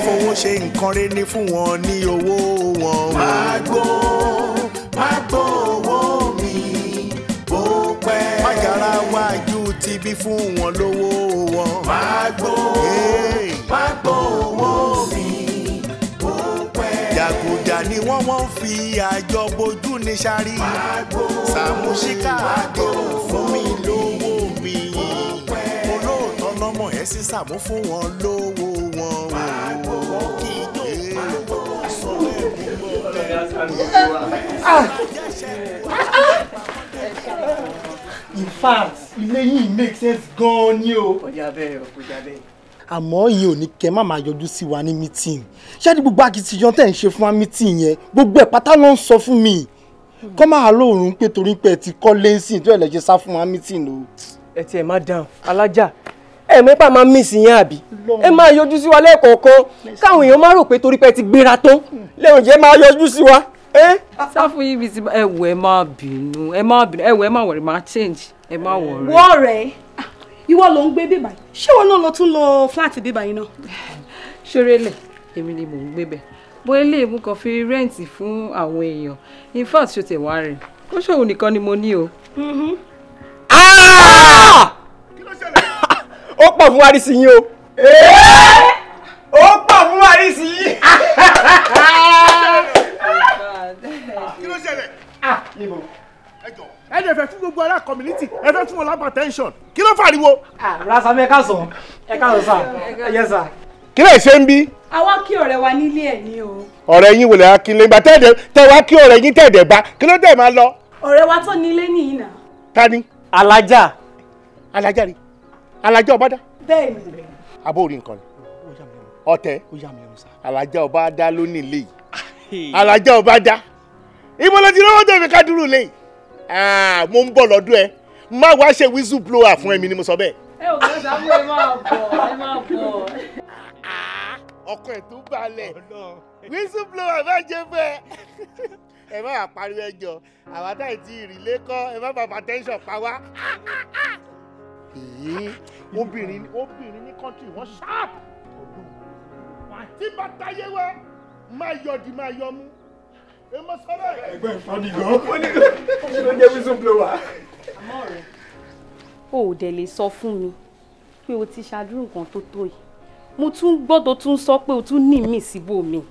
Fowó ṣe nǹkan rẹ̀ ní fún wọn ní owó wọn. Máa gbó owó mi bó pẹ́. Májàra wájú ti bí fún wọn lówó wọn. Máa gbó owó mi bó pẹ́. Jàgùjà ni wọ́n fi àjọ bojú ní sáré. Sàmúsíkà àdéhùn fún mi lówó mi. Olóòótọ́ lọ́mọ ẹ̀ sí Sàmú fún wọn lówó wọn. Wọ́n kì í jó sọ In fact, ilé yìí make sense gan-an ni o. Kọjá bẹ́ẹ̀ o, kọjá bẹ́ẹ̀. Àmọ́ iye ò ní kẹ́ má máa yọjú sí wa ní meeting. Ṣé ní gbogbo akitiyan tẹ̀ ń ṣe fún wa meeting yẹn, gbogbo ẹ̀ pátá ló ń sọ fún mi. Kọ́ máa lóòrùn pé torí pé ẹ ti kọ́ lẹ́sìn tó ẹ̀ lè ṣe sá fún wa meeting o. Ẹ tiẹ̀ má dáhùn, alájà. Ẹ mẹ́pà máa miss yẹn àbí? Ẹ máa yọjú sí wa lẹ́ẹ̀kọ̀ọ̀kan. Káwọn èèyàn má rò pé torí pé ẹ ti gbéra tán. Lẹ́yìn jẹ́ máa yọjú sí wa. Sáfù yìí bí ti ẹ wò ẹ má bínú ẹ má bínú ẹ wò ẹ má wọrí má change ẹ má wọrí. Wọ́n rẹ̀ ìwọ ló ń gbé bíbá yìí ṣé wọn náà lọ tún lọ fúláàtì bíbá yìí náà. Ṣorélẹ̀ èmi ni mò ń gbé bẹ̀ bó ilé mú kan fi rẹ́ǹtì fún àwọn èèyàn in fact ṣe tẹ̀ wá rẹ̀ kó ṣòwò nìkan ni mo ní o. Ó pọ̀ fún wárí sí yín o. Ó pọ̀ fún wárí sí yín. Kí ló ṣẹlẹ̀? Ẹ dẹ̀ fẹ́ fún gbogbo ará community, ẹ fẹ́ fún wọn lápá tension. Kí ló fàriwo? Rasa ẹ káàsán, ẹ káàsán sà, yes sà. Kí lè ṣe ń bí? Àwa kí ọ̀rẹ́ wa nílé ẹ̀ ní o. Ọ̀rẹ́ yín wò lè akínlé ìgbà tẹ́ẹ̀dẹ̀ tẹ́ wá kí ọ̀rẹ́ yín tẹ̀ẹ̀dẹ̀ bá kí ló dẹ̀ máa lọ? Ọ̀rẹ́ wa tó nílé nìyí nà. Ta ni? Alájà. Alájà rí. Alájà Ọbádá. Bẹ́ẹ̀ni. Abó orí nǹkan ni. Ọ̀tẹ̀. Alájà Ọbádá ló ní ilé yìí. Alájà Ọbádá. Ibo ló ti lọ́wọ́ tó fi ká dúró lé yìí. Mo ń bọ̀ lọ́dún ẹ. Má wá ṣe whistle blower fún ẹ̀mí ni mo sọ bẹ́ẹ̀. Ẹ ò gbọ́dọ̀ Sàámú ẹ máa bọ̀ ẹ máa bọ̀. Ọkọ ẹ̀ tó balẹ̀. Whistle blower bá jẹ́ bẹ́ẹ̀. Ẹ má wàá pariwo ẹjọ́. Àwa táyì tí ìrìlé kọ́ ẹ má bàbá tẹ́ńsọ̀n pa wá. Obìnrin ní kọ́ńtì wọ́n sharp. Tí bàtà yé wá, máa yọ̀dì máa yọ mú. Ẹgbẹ́ ìfọ́nì gan. Kí ló jẹ́ whistle blower? O ò dẹ̀ lè sọ fún mi pé o ti ṣàdúró nǹkan tó tó yìí. Mo tún gbọ́ tó tún sọ pé o tún ní mí síbò mi.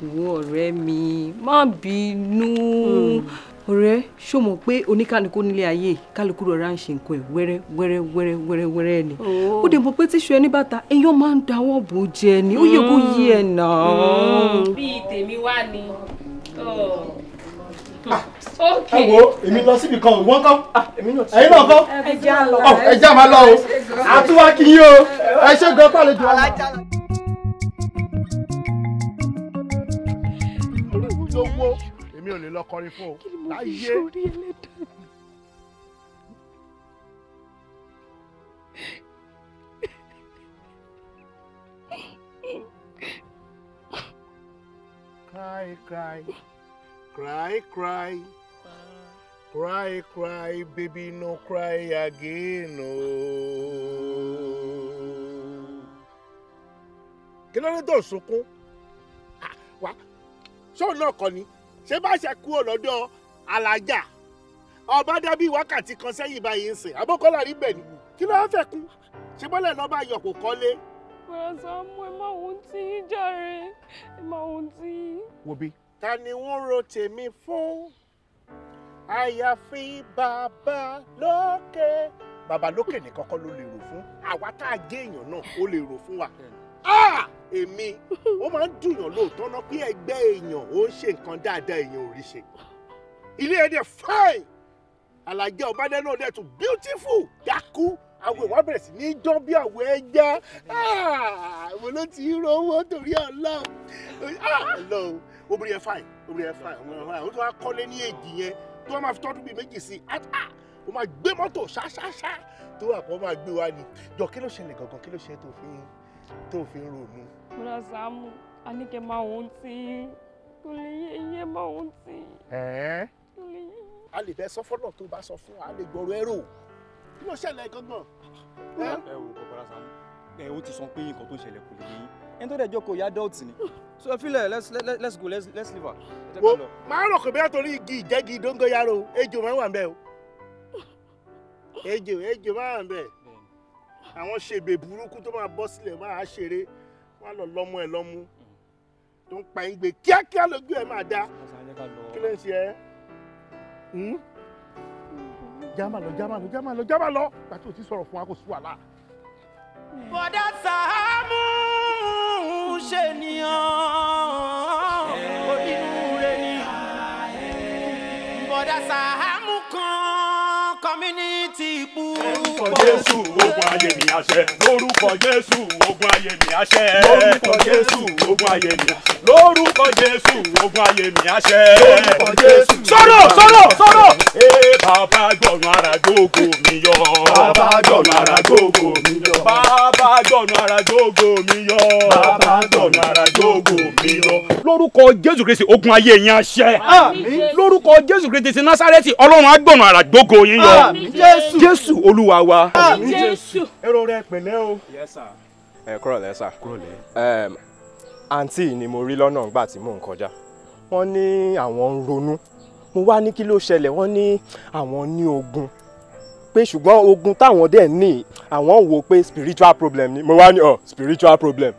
Ìwọ ọ̀rẹ́ mi, má bínú. Ọ̀rẹ́, ṣó mọ̀ pé oníkálukú nílé ayé kálukú rọra ń ṣe nǹkan ẹ̀ wẹ́rẹ́ wẹ́rẹ́ wẹ́rẹ́ wẹ́rẹ́ wẹ́rẹ́ ni. Ó dẹ̀ mọ̀ pé tíṣu ẹni bàtà èèyàn máa ń dáwọ́ bò jẹ ni, ó yẹ kó yí ẹ̀ náà. Bíi tèmi wá ni. Ẹ wo èmi lọ síbi kan ìwọ́n kọ́ ẹ̀yin náà kọ́ ẹ já máa lọ o àtúwá kì í o ẹ ṣe gan pàlejò wa. Lówó èmi ò lè lọ kọrin fún o láyé. Cry, cry, cry, cry, cry, cry, baby, no cry again, oh. Kí ló dé tó sunkún? Wá, ṣé òun náà kọ́ ni? Ṣé bá ṣe kúrò lọ́dọ̀ alájà? Ọba dábí wákàtí kan sẹ́yìn báyìí ń sìn, àbókọ́lá rí bẹ̀ ni. Kí ló fẹ́ kú? Ṣé bọ́lẹ̀ lọ́ba ayọ̀ kò kọ́lé? Bọ́lá Sàámú ẹ máa wọ́n tí í jàre, ẹ máa wọ́n tí í. Wo bí? Ta ni wọ́n ro tèmi fún? Àyàfi bàbá lókè. Bàbá lókè nìkan kọ́ ló lè rò fún. Àwa tá a jẹ́ èèyàn náà ó lè rò fún wa. Èmi, ó máa ń dùnyàn lóòótọ́ náà pé ẹgbẹ́ èèyàn ó ń ṣe nǹkan dáadáa èèyàn ò rí ṣe. Ilé ẹ̀ dẹ̀ fine. Àlàjá Ọbádé náà dẹ̀ tún beautiful dákú. Àwọn ìwà bẹ̀rẹ̀ sí ní dán bí àwọ̀ ẹja. Àwọn ló ti ń rówó torí Ọlọ́run. Ọlọ́run, obìnrin ẹ̀ fine, obìnrin ẹ̀ fine, obìnrin ẹ̀ fine. Ó tún wá kọ́lé ní èjì yẹn tó wá máa fi tọ́dún bíi méjì sí i. Ó máa gbé mọ́tò ṣáṣáṣá tó wà kó máa gbé wa ni. Jọ kí ló ṣẹlẹ̀ gangan, kí ló ṣe tó fi ń ronú? Bọ́lá Sàámú, a ní kẹ́ máa wọ́n tí kò lè yé iye máa wọ́n tí. Kò lè yé. A lè fẹ́ sọ fọ́nà tó bá sọ fún wa, a lè gbọ́rọ̀ ẹ̀rọ. Kí ló ṣẹlẹ̀ gangan? Ẹ wo Bọ́lá Sàámú, ẹ ó ti sọ pé nǹkan tó ń ṣẹlẹ̀ kò lè yé yín. Ẹni tó dẹ̀ jókòó ya adult ni. So ẹ filẹ̀, let's go, let's leave her. Wo máa rò pé bí torí igi ìjẹ́gi dóngóyárò, ejò máa ń wà ń bẹ̀ o. Ejò máa wà ń bẹ̀. Àwọn ṣèbè burúkú tó máa bọ́ sílẹ̀ máa ṣeré, wọ́n á lọ lọ́mú ẹ lọ́mú. Tó ń pa ń gbé kíákíá lójú ẹ máa dá. Kí ló ń ṣe ẹ́? Jámà lọ, jámà lọ, jámà lọ, jámà lọ. Gbàtí o ti sọ̀rọ̀ fún wa kò sí wàhálà. Bọ̀dá Sàámú ṣe nìyàn onínúure ni. Bọ̀dá Sàámú kan community púpọ̀. Lórúkọ Jésù ogun ayé mi àṣẹ. Lórúkọ Jésù ogun ayé mi àṣẹ. Lórúkọ Jésù ogun ayé mi àṣẹ. Lórúkọ Jésù ogun ayé mi àṣẹ. Lórúkọ Jésù. Sọ̀rọ̀ sọ̀rọ̀ sọ̀rọ̀. Ee bàbá gbọ̀nà ara gbogbo mi yọ. Bàbá gbọ̀nà ara gbogbo mi yọ. Bàbá gbọ̀nà ara gbogbo mi yọ. Bàbá gbọ̀nà ara gbogbo mi yọ. Lórúkọ Jésù Kristi ogun ayé yín àṣẹ. Àmín. Lórúkọ Jésù Kristi ti Násárẹ́tì Ọlọ́run á gbọ̀nà ara gbogbo yín yọ. Àmín Jésù. Jésù Olúwa wa. Àmín Jésù. Èrò rẹ pẹ̀lẹ́ o. Yes sir. Ẹ kúrọ̀lẹ́ sà. Kúrọ̀lẹ́. Àǹtí ni mo rí lọ́nà nígbà tí mò ń kọjá. Wọ́n ní àwọn ń ronú. Mo wá ní kí ló ṣẹlẹ̀, wọ́n ní àwọn ní ogun. Pé ṣùgbọ́n ogun táwọn dẹ̀ ní àwọn wò pé spiritual problem ni. Mo wá ní spiritual problem.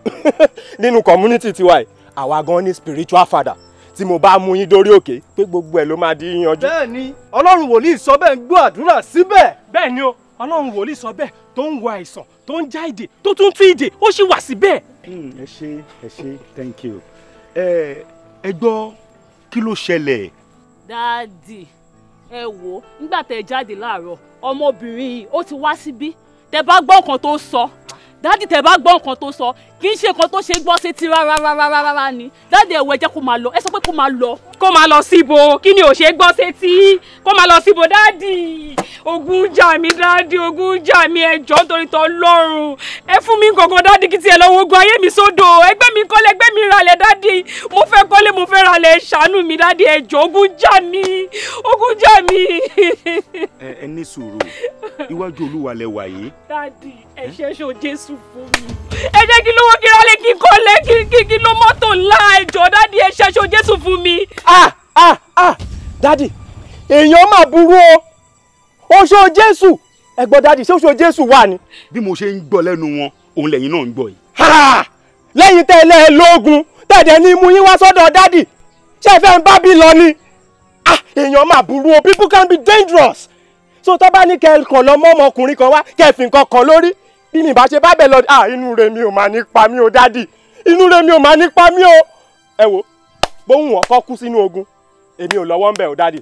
Nínú community tiwa yìí, àwa gan ní spiritual father. Tí mo bá mú yín dórí òkè pé gbogbo ẹ̀ ló máa di yíyanjú. Bẹ́ẹ̀ni, Ọlọ́run wòlíì sọ bẹ́ẹ̀ ń gbọ́ àdúrà síbẹ̀. Bẹ́ẹ̀ni o, Ọlọ́run wòlíì sọ bẹ́ẹ̀ tó ń wo àìsàn, tó ń já ìdè, tó tún tú ìdè, ó sì wà síbẹ̀. Ẹ ṣé, ẹ ṣé, thank you. Ẹ gbọ́ kí ló ṣẹlẹ̀? Dáàdì, ẹ wò ó, nígbà tẹ́ jáde láàárọ̀, ọmọbìnrin yìí ó ti wá síbí. Tẹ́ bá gbọ́ nǹkan tó sọ. Dáàdì, tẹ́ bá gbọ́ nǹkan tó sọ, kì í ṣe nǹkan tó ṣe gbọ́ sétí rárá rárá rárá ni. Dáàdì, ẹ̀wọ̀ ẹ jẹ́ kó máa lọ, ẹ sọ pé kó máa lọ. Kó máa lọ síbo, kí ni ò ṣe gbọ́ sétí? Kó máa lọ síbo, dáàdì. Ogun jà mí, dáàdì, ogun jà mí, ẹ jọ̀ọ́ nítorí t'Ọlọ́run. Ẹ fún mi gangan, dáàdì, kí tiẹ̀ lọ wo ogun ayé mi sódò. Ẹgbẹ́ mi kọ́lé, ẹgbẹ́ mi ralẹ̀, dáàdì. Mo fẹ́ kọ́lé, mo fẹ́ ralẹ̀, ṣàánú mi, dáàdì, ẹ jọ̀ọ́, ogun jà mí, ogun jà mí. Ẹ ní sùúrù, iwájú Olúwa lẹ wà yìí. Dáàdì, ẹ ṣe ṣo Jésù fún mi. Ẹ jẹ́ kí lówó kí ralẹ̀ kí kọ́lé kí ló mọ́tò ńlá, ẹ jọ̀ọ́, dáàdì, ẹ ṣe ṣo Jésù fún mi. Ah ah ah, dáàdì, èèyàn máa burú o. Oṣó Jésù, ẹ gbọ́ dáàdì, ṣé oṣó Jésù wà ni. Bí mo ṣe ń gbọ́ lẹ́nu wọn, òun lẹ́yìn náà ń gbọ́ yìí. Lẹ́yìn tẹ́lẹ̀ lóògùn tẹ̀dẹ̀ ní mú yín wá sọ́dọ̀ dáàdì, ṣé ẹ fẹ́ ń bá bí lọ ni. Èèyàn máa burú o, people can be dangerous. So tó bá ní kẹ́ kàn lọ mọ́ ọmọkùnrin kan wá, kẹ́ fi nǹkan kan lórí, bí mi bá ṣe bá bẹ̀ lọ, inú rẹ̀ mi ò máa ní pa mí o dáàdì, inú rẹ̀ mi ò máa ní pa mí o. Ẹ wo, bóun wọn kọ́ kú sínú ogun, èmi ò lọ́wọ́ ń bẹ̀ o dáàdì,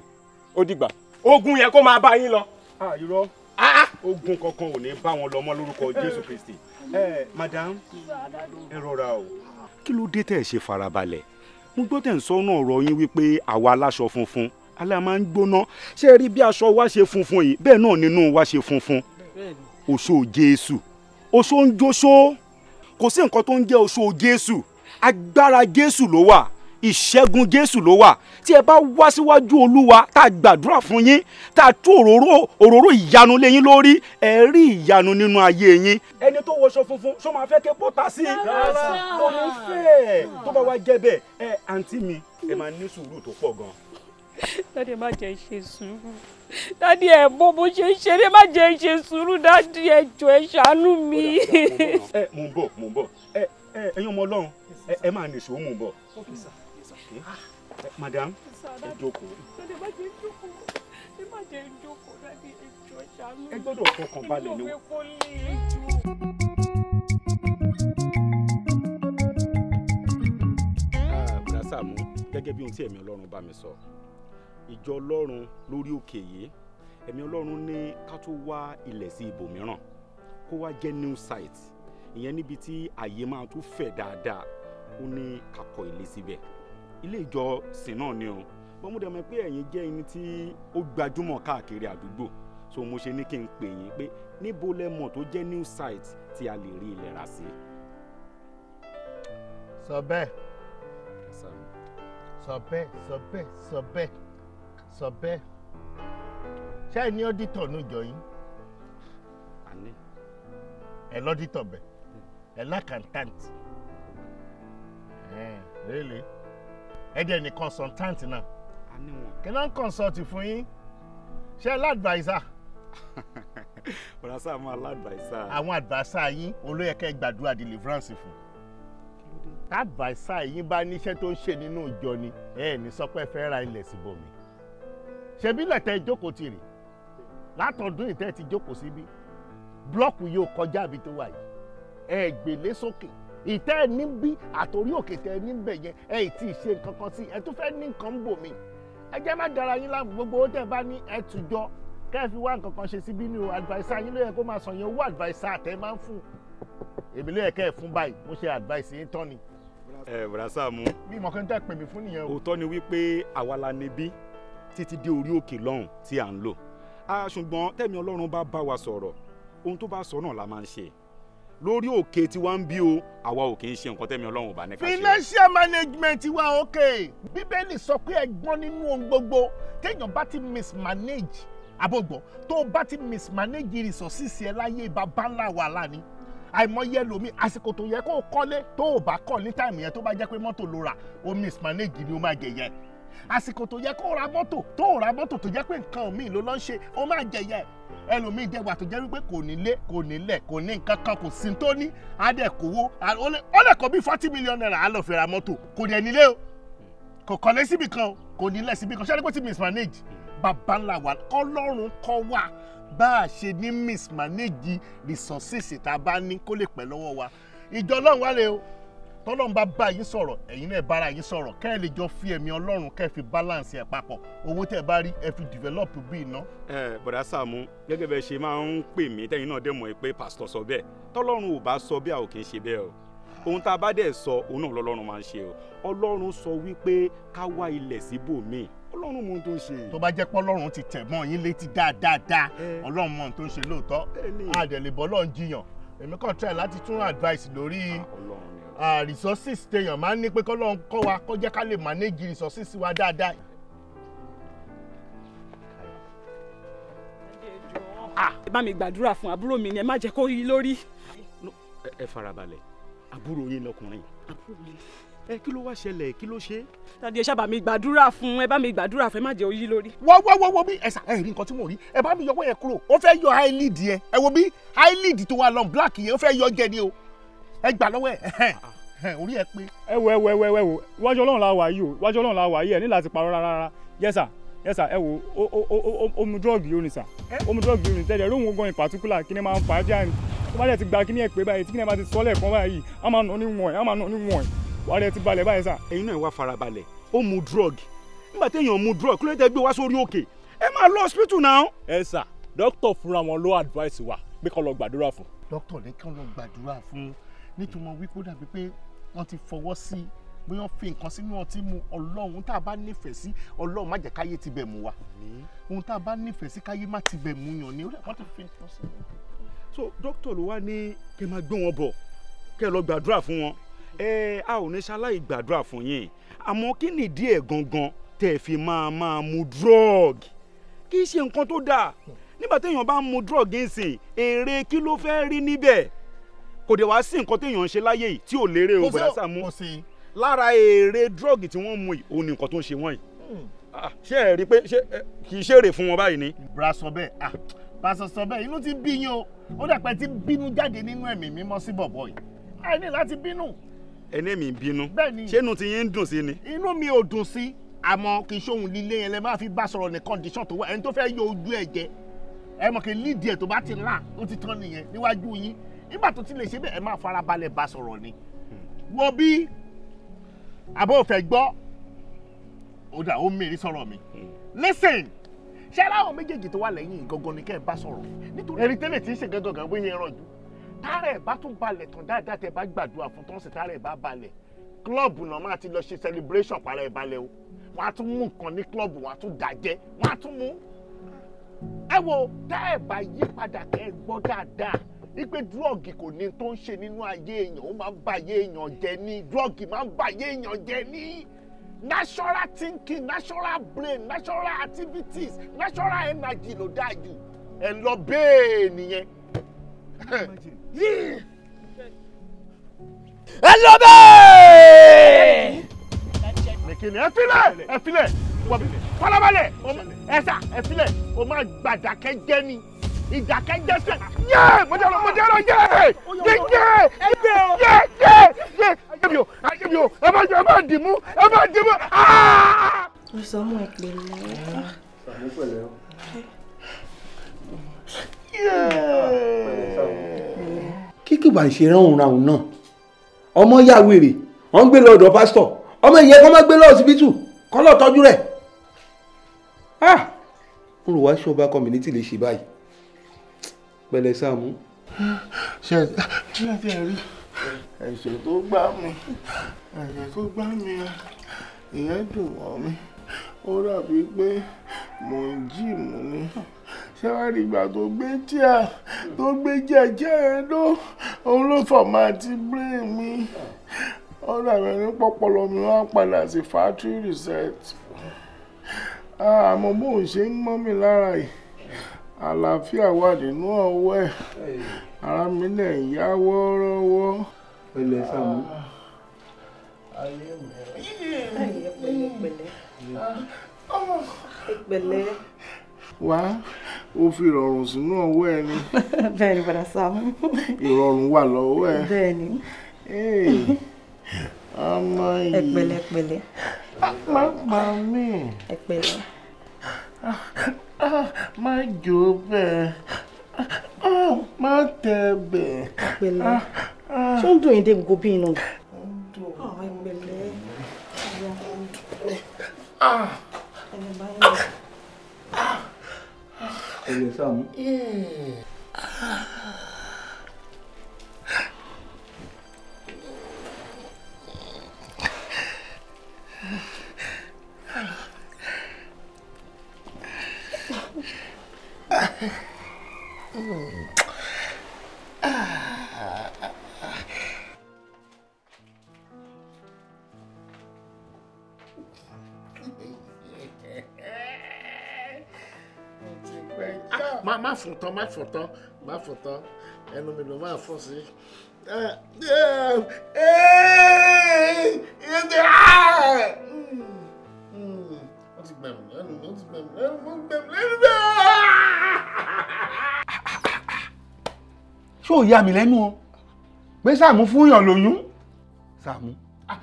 ó dìgbà. Ogun yẹn kó máa bá yín lọ. Irọ́, ogun kankan ò ní bá wọn lọ mọ́ lórúkọ Jésù Kristi. Madam, ẹ rọra o. Kí ló dé tẹ́ ẹ ṣe farabalẹ̀? Mo gbọ́ tẹ̀ ń sọ ọ́nà ọ̀rọ̀ yín wípé àwa aláṣọ funfun alẹ́ máa ń gbóná. Ṣé ẹ rí bí aṣọ wa ṣe funfun yìí, bẹ́ẹ̀ náà nínú wa ṣe funfun. Oṣó Jésù, oṣó ń jóṣó, kò sí nǹkan tó ń jẹ́ oṣó Jésù. Agbára Jésù ló wà, ìṣẹ́gun Jésù ló wà. Tí ẹ bá wá síwájú Olúwa tá a gbàdúrà fún yín, tá a tú òróró ìyanu lé yín lórí, ẹ rí ìyanu nínú ayé yín. Ẹni tó wọṣọ funfun ṣó máa fẹ́ kí epo ta sí i? Kò ní fẹ́. Tó bá wá jẹ́ bẹ́ẹ̀, ẹ àǹtí mi, ẹ máa ní sùúrù tó pọ̀ gan. Dáàdì, ẹ má jẹ́ ṣe sùúrù. Dáàdì, ẹ mọ bó ṣe ń ṣe, ẹ má jẹ́ ṣe sùúrù. Dáàdì, ẹ jọ̀ọ́, ẹ ṣàánú mi. Ẹ mò ń bọ̀, mò ń bọ̀. Ẹ ẹ̀yin ọmọ Ọlọ́run, ẹ máa nìṣó, mò ń bọ̀. Madam, ẹ jókòó. Ẹ má jẹ́ jókòó, dáàdì, ẹ jọ̀ọ́, ẹ ṣàánú mi. Ẹ gbọ́dọ̀ fọkàn balẹ̀ ni. Bùrọ̀dá Sàámú, gẹ́gẹ́ bí ohun tí ẹ̀mí Ọlọ́run bá mi sọ, ìjọ Ọlọ́run lórí òkè yìí, ẹ̀mí Ọlọ́run ní ká tó wá ilẹ̀ sí ibòmíràn kó wá jẹ́ new site, ìyẹn níbi tí àyè máa tún fẹ̀ dáadáa. Ó ní ká kọ́ ilé síbẹ̀, ilé ìjọsìn náà ni o. Bọ́n mo dẹ̀ mọ̀ pé ẹ̀yin jẹ́ ẹni tí ó gbajúmọ̀ káàkiri àdúgbò, so mo ṣe ní kí n pè yín pé níbo lẹ mọ̀ tó jẹ́ new site tí a lè rí ilẹ̀ rà sí. Sọ bẹ́ẹ̀, sọ bẹ́ẹ̀, sọ bẹ́ẹ̀, sọ bẹ́ẹ̀, sọ bẹ́ẹ̀. Ṣé ẹ ní ọ́dítọ̀ ní ìjọ yín? Ẹ lọ́dítọ̀ bẹ̀, ẹ lákàntàntì, Really? Ẹ dẹ̀ ní consultant náà. A ní wọn. Kí ló ń consult fún yín? Ṣé ẹ l'adviser? Bọ̀dá Sàámú, aládviser. Àwọn adviser yín olóyè kẹ́ gbàdúrà deliverance fún. Adviser yín bá níṣẹ́ tó ń ṣe nínú ìjọ ni ẹ ní sọ pé fẹ́ ra ilẹ̀ síbòmí. Ṣebí lẹ̀tẹ̀ ìjókòó ti rè látọ̀dún ìtẹ́ ti jókòó síbí, blọ́ọ̀kù yóò kọjá àbí tó wà yìí, ẹ gbèlé sókè ìtẹ́ ẹ níbí àtòrí òkè tẹ́ ẹ níbẹ̀ yẹn, ẹ tí ì ṣe nǹkan kan sí ẹ tún fẹ́ ní nǹkan bò mí. Ẹ jẹ́ má dara yín láàmú, gbogbo owó tẹ́ bá ní ẹ tùjọ kẹ́ ẹ fi wá nǹkan kan ṣe síbí ní o. Adviser yín ló yẹ kó máa sọ yẹn, owó adviser tẹ́ máa ń fún èmi ló yẹ kẹ́ ẹ fún báyìí, mo ṣe advice yín tán ni. Ẹ Bọ̀dá Sàámú. Bí mo kàn tẹ́ pè mí fún nìyẹn o. Òótọ́ ni wípé àwa la níbí títí dé orí òkè lọ́hùn tí à ń lò, ṣùgbọ́n tẹ̀mí Ọlọ́run bá bá wa sọ̀rọ̀, ohun tó bá sọ náà la máa ń ṣe lórí òkè tí wàá ń bí o. Àwa ò kì í ṣe nǹkan tẹ̀mí Ọlọ́run ò bá ní ká ṣe. Financial management wa òkè. Bíbélì sọ pé ẹ̀gbọ́n nínú ohun gbogbo, téèyàn bá ti mismanage àbọ̀gbọ̀, tó o bá ti mismanage resources ẹ láyé, bàbá ńlá wàhálà ni. Àìmọye ẹlòmíì, àsìkò tó yẹ kó o kọ́lé tó o bá kọ́ ní time yẹn, tó bá jẹ́ pé mọ́tò ló rà, o mismanage ni, o máa jẹ̀yẹ. Àsìkò tó yẹ kó o ra mọ́tò tó o ra mọ́tò, tó jẹ́ pé nǹkan míì ló lọ́ ń ṣe, o máa jẹ̀yẹ. Ẹlòmíì dẹ̀wà tó jẹ́ wípé kò nílé, kò nílẹ̀, kò ní nǹkan kan, kò sí tó ní, á dẹ̀ kówó, ó lè kọ́ bí ₦40 million, á lọ fi ra mọ́tò, kò dẹ̀ nílé o, kò kọ́lé síbì kan o, kò nílẹ̀ síbì kan. Ṣé kò ti mismanage? Bàbá ńlá wa kọ́lọ́run kọ́ wa bá a ṣe ní mismanage resources tá a bá ní kó lè pẹ́ lọ́wọ́ wa. Ìjọ Ọlọ́run wá lè o, tọ́lọ́run bá bá yín sọ̀rọ̀, ẹ̀yin náà bára yín sọ̀rọ̀, kẹ́ ẹ lè jọ fi ẹ̀mí Ọlọ́run kẹ́ ẹ fi balance ẹ̀ papọ̀. Owó tẹ́ ẹ bá rí, ẹ fi develop bí iná. Ẹ Bọ̀dá Sàámú, gẹ́gẹ́ bẹ́ẹ̀ ṣe máa ń pè mí, tẹ́yin náà dẹ̀ mọ̀ pé pásítọ̀ sọ bẹ́ẹ̀, tọ́lọ́run ò bá sọ bí, a ò kì í ṣe bẹ́ẹ̀ o. Ohun tá a bá dẹ̀ sọ, òun náà lọ́lọ́run máa ń ṣe o. Ọlọ́run sọ wípé ká wá ilẹ̀ síbòmíì, Ọlọ́run mọ ohun tó ń ṣe. Tó bá jẹ́ pé Ọlọ́run ti tẹ̀ mọ́ yín létí dáadáa, Ọlọ́run mọ ohun tó ń ṣe lóòótọ́, àdẹ̀lẹ̀bọ̀ Ọlọ́run jiyàn. Èmi kàn try láti tún advice lórí resources téèyàn máa ń ní, pé kọ́lọ́run kọ́ wa kó jẹ́ ká lè manage resources wa dáadáa. Ẹ bá mi gbàdúrà fún àbúrò mi ni, ẹ má jẹ́ kó yí lórí. Ẹ farabalẹ̀, àbúrò yín lọkùnrin? Àbúrò mi. Ẹ kí ló wá ṣẹlẹ̀? Kí ló ṣe? Daddy, ẹ ṣáà bá mi gbàdúrà fún, ẹ bá mi gbàdúrà fún, ẹ má jẹ́ ó yí lórí. Wọ́ wọ́ wọ́ wọ́ bí ẹ̀sà ẹ̀ rí nǹkan tí mò ń rí, ẹ bá mi yọwọ́ yẹn kúrò. Ó fẹ́ yọ eyelid yẹn. Ẹ wo bí eyelid tó wà lọ black yẹn, ó fẹ́ yọ jẹ ni o. Ẹ gbà lọ́wọ́ ẹ̀, orí ẹ pé. Ẹ wo, ẹ wo, ẹ wo, ẹ wo, iwájú Ọlọ́run la wà yìí o, iwájú Ọlọ́run la wà yìí. Ẹ ní láti parọ́ rárá. Yes sir, yes sir. Ẹ wo, ó mu drug yìí ó ní sir, ó mu drug yìí ó ní tẹ́lẹ̀ lóhùn gan in particular. Kí ni máa ń fà á díà ní tó bá dẹ̀ ti gba kí ni ẹ̀ pé báyìí, tí kí ni ẹ bá ti sọ́lẹ̀ kan báyìí, á máa nà ní wọ̀n, á máa nà ní wọ̀n, wàá rẹ̀ ti balẹ̀ báyìí sir. Ẹ̀yin náà wá farabalẹ̀. Ó mu drug, nígbà téèyàn mu drug, kí ló dé gbé wá sórí òkè? Ẹ máa lọ hospital náà. Ẹ sà, dókítà fúnra wọn ló advice wa pé kó lọ gbàdúrà fún. Dókítà ní kí wọ́n lọ gbàdúrà fún, nítorí wípé ó dàbí pé wọ́n ti fọwọ́ sí, bóyá wọ́n fi nǹkan sínú ọtí mu. Ọlọ́run, tá a bá nífẹ̀ẹ́ sí, Ọlọ́run má jẹ́ káyé ti bẹ̀ mú wa. Ohun tá a bá nífẹ̀ẹ́ sí, káyé má ti bẹ̀ mú yàn ni. Wọ́n ti fi nǹkan sí. So dókítà ló wá ní kẹ́ máa gbé wọn bọ̀, kẹ́ lọ gbàdúrà fún wọn. Ẹ a ò ní ṣaláì gbàdúrà fún yín, àmọ́ kí nìdí ẹ̀ gangan tẹ́ ẹ fi máa mu drug? Kì í ṣe nǹkan tó dáa. Nígbà téèyàn bá ń mu drug ń sìn, èrè kí ló fẹ́ rí níbẹ̀? Kò dẹ̀ wá sí nǹkan téèyàn ń ṣe láyé yìí tí ò lérè o. Bọ̀dá Sàámú, lára èrè drug tí wọ́n mu yìí, òun ni nǹkan tó ń ṣe wọ́n yìí. Ṣé ẹ rí i pé ṣé kì í ṣèrè fún wọn báyìí ni? Bra sọ bẹ́ẹ̀, ah, pásọ sọ bẹ́ẹ̀, inú ti bí yín o. Ó dàpẹ́ ti bínú jáde nínú ẹ̀mí mímọ́ sí bọ̀bọ̀ yìí. Ẹ ní láti bínú. Ẹni mi ń bínú? Bẹ́ẹ̀ni. Ṣé inú ti yín ń dùn sí ni? Inú mi ò dùn sí, àmọ́ kì í ṣe ohun líle yẹn lẹ máa fi bá sọ̀rọ̀ ní condition tó wà. Ẹni tó fẹ́ yọ ojú ẹ̀ jẹ, ẹ mọ̀ kí lídìí ẹ̀ tó bá ti là, ó ti tán nìyẹn níwájú yín. Nígbà tó ti lè ṣe bẹ́ẹ̀, ẹ máa farabalẹ̀ bá sọ̀rọ̀ ni. Wọ́n bí àbọ̀ òfẹ́ gbọ́, ó dà, ó mèrè sọ̀rọ̀ mi. Listen, ṣé aláwọ̀ méjèèjì tó wà lẹ́yìn gangan ni kẹ́ ẹ bá sọ̀rọ̀, nítorí ẹni tẹ́lẹ̀ tí ń ṣe gangan gan bóyá ẹran jù. Tára ẹ̀ bá tún balẹ̀ tán dáadáa, tẹ́ bá gbàdúrà fún tán sí, tára ẹ̀ bá balẹ̀, club náà máa ti lọ ṣe celebration para ẹ̀ balẹ̀ o. Wọ́n á tún mú nǹkan ní club, wọ́n á tún dàjẹ́, wọ́n á tún mú. Ẹ wo, tá ẹ̀ bá yí padà, kẹ́ ẹ gbọ́ dáadáa wípé drug kò ní tó ń ṣe nínú ayé èèyàn, ó máa ń ba ayé èèyàn jẹ́ ní. Drug máa ń ba ayé èèyàn jẹ́ ní. Natural thinking, natural brain, natural activities, natural energy ló dáa jù. Ẹ lọ bẹ́ẹ̀ nìyẹn. Ẹ lọ bẹ́ẹ̀. Nìkìnnì ẹ filẹ̀ ẹ filẹ̀ fọlábalẹ̀ ẹ sà ẹ filẹ̀ o máa gbàdákẹ́jẹ́ ni ìdákẹ́jẹ́ sẹ́ yé mo jẹ́ lọ yé yé yé yé yé yé ayé mi o ayé mi o ẹ má ẹ má dì mú ẹ má dì mú. Sàámú ẹ pẹ̀lẹ́. Sàámú pẹ̀lẹ́ o. Kíkì bá ń ṣe ránun ránun náà ọmọ yà wèrè wọ́n ń gbé lọ ọ̀dọ̀ pásítọ̀ ọmọ ìyẹn kọ́ máa gbé lọ ọsibítù kọ́ lọ tọ́jú rẹ̀. N rò wá ṣọba community lè ṣe báyìí pẹ̀lẹ́ Sàámú. Ṣe ṣe ti rí ẹ̀ṣẹ̀ tó gbá mi ẹ̀ṣẹ̀ tó gbá mi ìyẹn dùn mọ́ mi ó dàbí pé mò ń jí mú ni ṣé wàá rí ìgbà tó gbé tíà tó gbé jẹ́jẹ́ ẹ ló òun ló fọ̀ máa ti brain mi ó dàbí ẹni pọ́pọ́lọ mi wá padà sí factory reset àmọ́ bóun ṣe ń mọ́ mi lára yìí àlàáfíà wà nínú ọwọ́ ẹ̀ ara mi lè yá wọ́ọ́rọ́wọ́. Pẹ̀lẹ́ Sàámú. Ayé mi. Pẹ̀lẹ́ pẹ̀lẹ́. Pẹ̀lẹ́. Wá o fi ìrọ̀rùn sínú ọwọ́ ẹ ni. Bẹ́ẹ̀ni bàdà Sàámú. Ìrọ̀rùn wà lọ́wọ́ ẹ. Bẹ́ẹ̀ni. Ọmọ yìí. Ẹ pẹ̀lẹ́ pẹ̀lẹ́. Má pa mí. Ẹ pẹ̀lẹ́. Má jó bẹ́ẹ̀ má tẹ bẹ́ẹ̀. Pẹ̀lẹ́. Ṣé ó ń dùn yín dé gbogbo bí iná? Ẹ pẹ̀lẹ́. Pẹ̀lẹ́ Sàámú. Má fún tán má fún tán má fún tán ẹnu mi ló máa fún sí. Ó ti gbẹ̀mí lẹ́nu ó ti gbẹ̀mí lẹ́nu ó ti gbẹ̀mí lẹ́nu bẹ́ẹ̀. Ṣé ò yà mí lẹ́nu o pé Sàámú fún yàn lóyún Sàámú.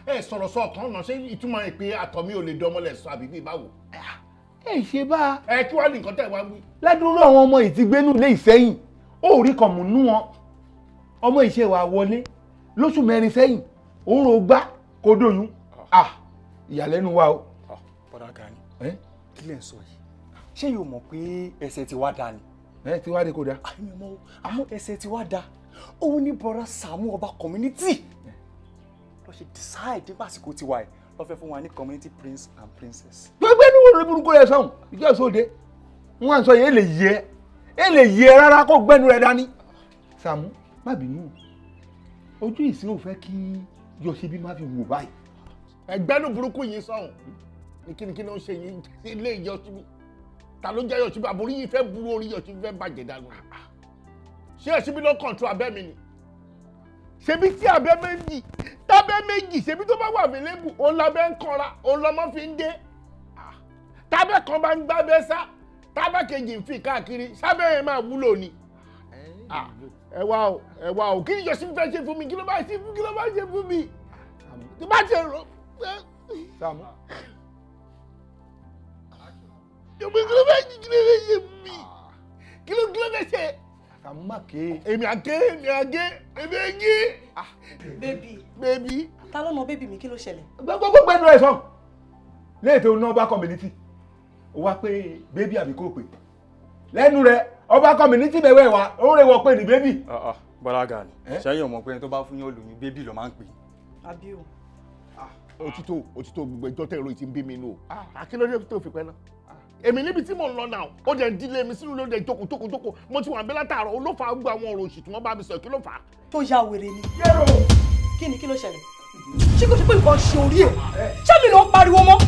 Ẹ sọ̀rọ̀ sọ ọ̀kan náà ṣé ìtumọ̀ ẹ̀ pé àtọ̀ mi ò lè dánmọ́lẹ̀ sọ àbí bí báwo. Ẹ ṣe bá a. Ẹ kí wàá ní nǹkan tẹ̀ wá wí. Ládùúrú àwọn ọmọ yìí ti gbénú ilé Ìsẹ́yìn ó rí kan mú nú wọn ọmọ ìṣe wa wọlé lóṣù mẹ́rin sẹ́yìn òun ro gbá kó dóyún ìyàlẹ́nu wa o. Bọ́dà Gani kí lẹ̀ ń sọ yìí ṣé yóò mọ̀ pé ẹsẹ̀ ti wá da ni. Ẹ ti wá dé kó da. Àmì ọmọ àmọ́ ẹsẹ̀ ti wá da òun ní bọ́dà Sàámú ọba community lọ ṣe decide nípa àsìkò tiwa ẹ̀ lọ fẹ́ fún wa ní community prince and princess. Gbogbo ẹni wo ló burúkú rẹ sọhùn ìjọ sóde wọn sọ yẹn lè yẹ ẹ lè yẹ rárá kó gbẹnu rẹ dání. Sàámú má bínú ojú ìsìn ò fẹ́ kí Yọ̀ṣebí má fi wò báyìí. Ẹgbẹ́nu burúkú yìí sọ̀hún ní kíni ló ń ṣe yín ilé Yọ̀ṣebí ta ló ń jẹ́ Yọ̀ṣebí àbórí yìí fẹ́ burú orí Yọ̀ṣebí fẹ́ bàjẹ́ dànù. Ṣé Yọ̀ṣebí ló kọ̀ǹtró abẹ́ mi ni? Ṣebí tí abẹ́ méjì tábẹ́ méjì ṣebí tó bá wà available òun lábẹ́ ń kanra òun lọ́mọ fi ń dé. Tábẹ́ kan bá ń gbábẹ́ sá tábẹ́ kejì ń fi káàkiri sábẹ́ yẹn máa wúlò ni. Ẹ wá o ẹ wá o kí ni Yọ̀ṣebí fẹ́ ṣe fún mi kí ló bá ṣe fún kí ló bá ṣe fún mi tí bá ṣe rò. Sàámú. Kí ló fẹ́ kí ló fẹ́ ṣe fún mi kí ló fẹ́ ṣe. Sàámú má ké. Èmi àgé èmi àgé èmi àgé. Bébì. Bébì. Ta ló mọ bébì mi kí ló ṣẹlẹ̀? Gbogbo gbẹnu ẹ sàn léètò iná ọba community ó wá pé bébì àbí kò pè lẹ́nu rẹ̀ ọba community bẹ̀wẹ̀ wá ó rẹ̀ wọ pé ní bébì. Bọ́dà Gani ṣẹ́yìn ọmọ pé ẹni tó bá fún yàn lóyún bébì ló máa ń pè. Àbí o. Òtítọ́ òtítọ́ gbogbo ẹjọ́ tẹ̀rọ ìtì ń bí mi nù o akílódé tó fi pẹ́ náà èmi níbi tí mò ń lọ náà ó jẹ́ dílé mi sínú lóde jókòó jókòó jókòó mo ti wà ń bẹ látàárọ̀ ó ló fà á gbọ́ àwọn ọ̀rọ̀ òṣì tí wọ́n bá mi sọ kí ló fà á. Tó ya wèrè ni. Kí ni kí ló ṣẹlẹ̀? Ṣé kò ṣe pé nǹkan ṣe orí ẹ̀? Ṣé mi ló ń pariwo mọ́?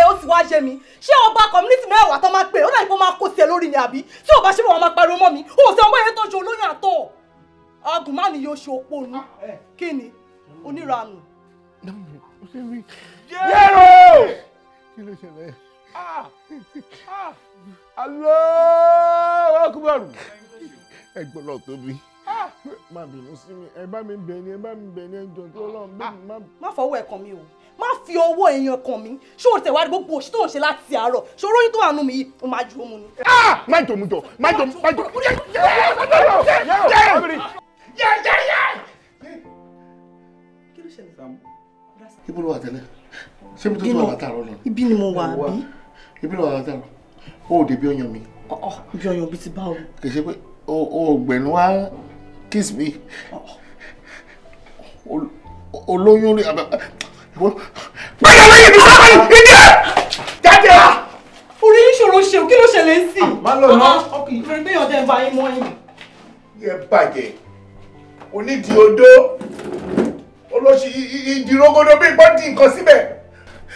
Ó ti wá jẹ mi. Ṣé ọba community mẹ́wàá tó máa pè ó láì pé ó máa kó sí ẹ lórí ni àbí? Tí ò bá ṣe wọ́n máa pariwo mọ́ mi. Ó sì ọmọ yẹn tọ́jú olóyún àtọ̀. Agùnmánì yóò ṣe òpó nu. Kí ni? Oníranù. Yẹ́rọ! Kí ló ṣẹlẹ̀? Allahu Akbar. Ẹ gbọ́dọ̀ tóbi. Má bínú sí mi, ẹ bá mi bẹ̀ ni, ẹ bá mi bẹ̀ ni, ẹ jọ̀ọ́ tó Ọlọ́run bẹ́ẹ̀ ni má. Má fọwọ́ ẹ̀ kàn mí o, má fi ọwọ́ èèyàn kàn mí. Ṣé o tẹ̀wá gbogbo òṣì tó ń ṣe láti àárọ̀? Ṣé oróyún tó wà nù mí yìí, o máa ju òmu ni. Má jò mú jọ, má jò má jò. Kí ló ṣẹlẹ̀? Ibo ló wà tẹ́lẹ̀? Ṣé ibi tó tún wà látàárọ̀ náà? Ibi ni mo wà àbí? Ibi ló wà látàárọ̀. O ò débi ọyàn mi. Ibi ọyàn bíi ti báwo? Kì í ṣe pé o gbẹ̀nu wá kiss me. Olóyún rí abẹ́. Padà lẹ́yìn mi sábà yìí! Ìdí ẹ̀! Jáde! Orí yín ṣòro ṣe o, kí ló ṣẹlẹ̀ ń sìn? Má lọ ná. Ìfẹ́ gbéyàn jẹ́ ń ba yín mọ́ yín. Yẹ bàjẹ́, onídìí odó, olóṣì ìdìrógódó bí ìpọ́n di nǹkan síbẹ̀.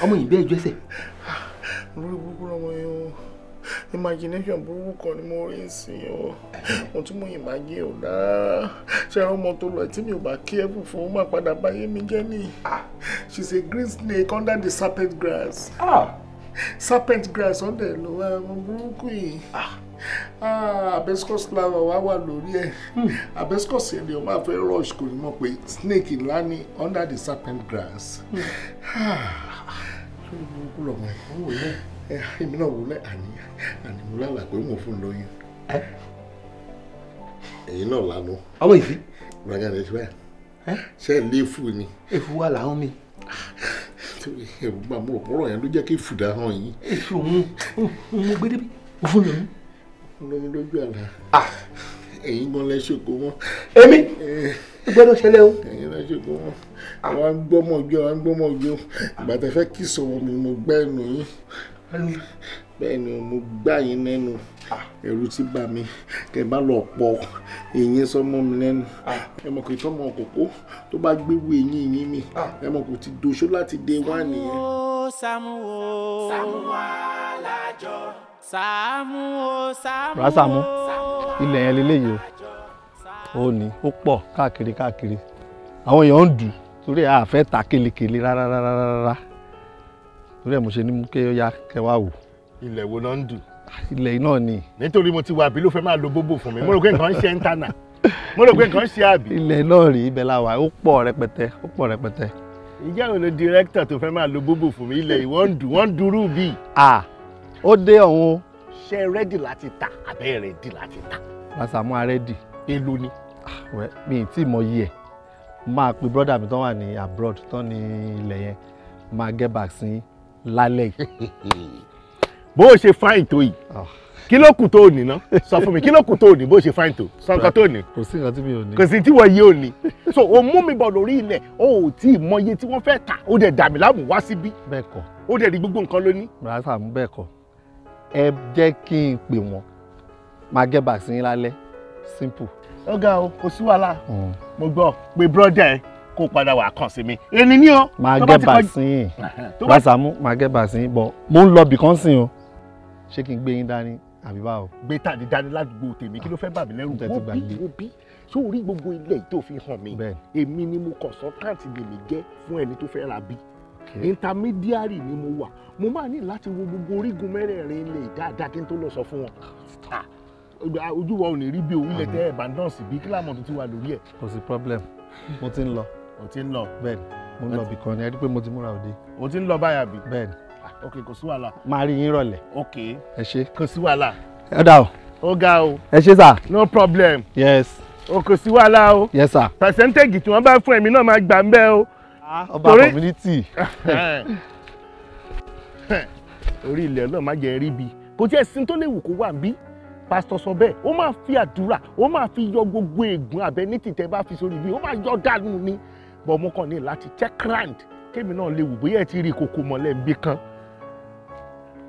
Ọmọ yìí bẹ́ẹ̀ jẹ́sẹ̀. Lórí burúkú lọmọ yẹn o, imagination burúkú kan ni mo rí sí o, ohun tí mo yìn máa gé o dáa. Ṣé ẹran ọmọ tó lọ tí mi ò bá kí ẹ̀bùn fún ó máa padà báyé mi jẹ́ ni. She's a green snake under the serpent grass. Serpent grass under ló wá ọmọ burúkú yìí. Hibiscus flower wá wà lórí ẹ̀. Hibiscus yẹn ni o máa fẹ́ rush kò ní mọ̀ pé snake ńlá ni under the serpent grass. Ṣé burúkú lọmọ yìí? Èmi náà wò lẹ́ àní àní mo lálàá pé mo fún un lóyún. Ẹ̀yin náà lánàá. Ọmọ ìfí. Ìgbàgbọ́ rẹ̀ ṣe báyìí. Ṣé ẹ lé fún ni? Èfú wà láwọn mi. Ẹ̀rù gbà mo rò pọ̀rọ̀ yẹn ló jẹ́ kí fùdà hàn yín. Èfú òun mo gbé débi. Mo fún lóyún. Lóyún lójú àlá. Ẹ̀yin gan lẹ ṣòkò mọ́. Èmi? Ó gbọ́dọ̀ ṣẹlẹ̀ o. Ẹ̀yin lẹ ṣòkò mọ́. Àwa ń gbọ́mọ̀ ojú, àwa ń gbọ́mọ̀ ojú. Ìgbà tẹ fẹ́ kí sọ̀rọ̀ mi, mo gbẹ́ ẹnu yín. Bẹ́ẹ̀ ni mo gbá yín lẹ́nu. Ẹ̀rù ti bà mí. Kẹ̀ bá lọ pọ̀ eyín sọmọ mi lẹ́nu. Ẹ mọ̀ pé tọmọ kòkó tó bá gbéwò eyín yín mi. Ẹ mọ̀ kò ti doṣó láti day one nìyẹn. Sàámú o, Sàámú alájọ. Sàámú o, Sàámú o. Rásàmú, ilẹ̀ yẹn leléyìí o. Ó ní ó pọ̀ káàkiri káàkiri. Àwọn èèyàn ń dù torí a fẹ́ ta kélekèle rárá rárá rárá. Torí ẹ̀ mo ṣe ní mú kí ó yá kẹ́ wá wò. Ilẹ̀ wo ló ń dù? Ilẹ̀ yìí náà ni. Nítorí mo ti wà bí ló fẹ́ máa lo bóbò fún mi. Mo rò pé nǹkan ń ṣe ń tànà. Mo rò pé nǹkan ń ṣe àbí. Ilẹ̀ náà rí ibẹ̀ la wà, ó pọ̀ rẹpẹtẹ, ó pọ̀ rẹpẹtẹ. Ìjẹ́ òun ni dírẹ́kítọ̀ tó fẹ́ máa lo bóbò fún mi. Ilẹ̀ yìí wọ́n ń dù, wọ́n ń durú bí. Ó dé ọ̀hún. Ṣé rẹ́dì láti tà àbẹ́ rẹ́dì láti tà? Rásàmú arẹ́dì. Èló ni? Mi ì tí ì mọ iye ẹ̀. Máa pe brọ́dà mi tán wà ní abroad tán ní ilẹ̀ yẹn. Máa get back sí lálẹ́ yìí. Bó o ṣe fáìn tó yìí, kí ló kù tó ò ní ná? Sọ fún mi, kí ló kù tó ò ní bó o ṣe fáìn tó? Sọ nǹkan tó ò ní. Kò sí nǹkan tí mi ò ní. Kò sí tí wọ́n yé ò ní. So o mú mi bọ̀ lórí ilẹ̀, o ò tí ì mọ iye tí wọ́n fẹ́ tà, o dẹ̀ dà mí láàmú wá síbí. Bẹ́ẹ̀ kọ́. O dẹ̀ rí gbogbo nǹkan lóní. Rásàmú bẹ́ẹ̀ kọ́. Ẹ jẹ́ kí n pè wọ́n. Máa get back sí yín lálẹ́. Simple. Ó ga o, kò sí wàhálà. Mo gbọ́ pé brọ́dà ẹ kó padà wà kàn sí mi. Ẹni ní o. Máa get back sí yín. Rásàmú máa get back sí yín bọ̀. Mo ń lọ bìkan sí o. Ṣé kí n gbé yín dání àbí báwo? Gbé tàdí dání ládùúgbò tèmi, kí ló fẹ́ bà mí lẹ́rù? Wo bí wo bí ṣé o rí gbogbo ilẹ̀ tó fi hàn mí? Èmi ni mo consultant lèmi jẹ́ fún ẹni tó fẹ́ ra bí. Intermediary ni mo wà. Mo máa ní láti wo gbogbo orígun mẹ́rẹ̀ẹ̀rin ilẹ̀ dáadáa kí n tó lọ sọ fún wọn. Ojú wa ò ní rí bí o ilẹ̀ tẹ́ ẹ̀ bá nọ́ọ̀sì bí kí láàmú tó ti wà lórí ẹ̀. Kò sí problem, mo ti ń lọ. O ti ń lọ. Bẹ́ẹ̀ni, mo ń lọ bìkan ni, ẹ rí pé mo ti múra òde. O ti ń lọ báyà bí. Bẹ́ẹ̀ni. Ok, kò sí wàhálà. Máa rí yín rọ̀lẹ́. Ok. Ẹ ṣé. Kò sí wàhálà. Ẹ dà o. Ó ga o. Ẹ ṣé sà. No problem. Yes. O kò sí wàhálà o. Yes sir. Percentage tí wọ́n bá fún èmi náà máa gbà ń bẹ́ o. Ọba community. Orí ilẹ̀ náà má jẹ́ rí bi. Kò tí ẹ̀ sin tó lè wù kó wà bí. Pásítọ̀ sọ bẹ́ẹ̀, ó máa fi àdúrà, ó máa fi yọ gbogbo ègún abẹ ní tìtẹ́ bá fi sórí bí, ó máa yọ dànù ni. Bọ̀ mo kàn ní láti check round kémi náà lè wù bóyá ẹ ti rí kòkó mọ́lẹ̀ ń bí kan.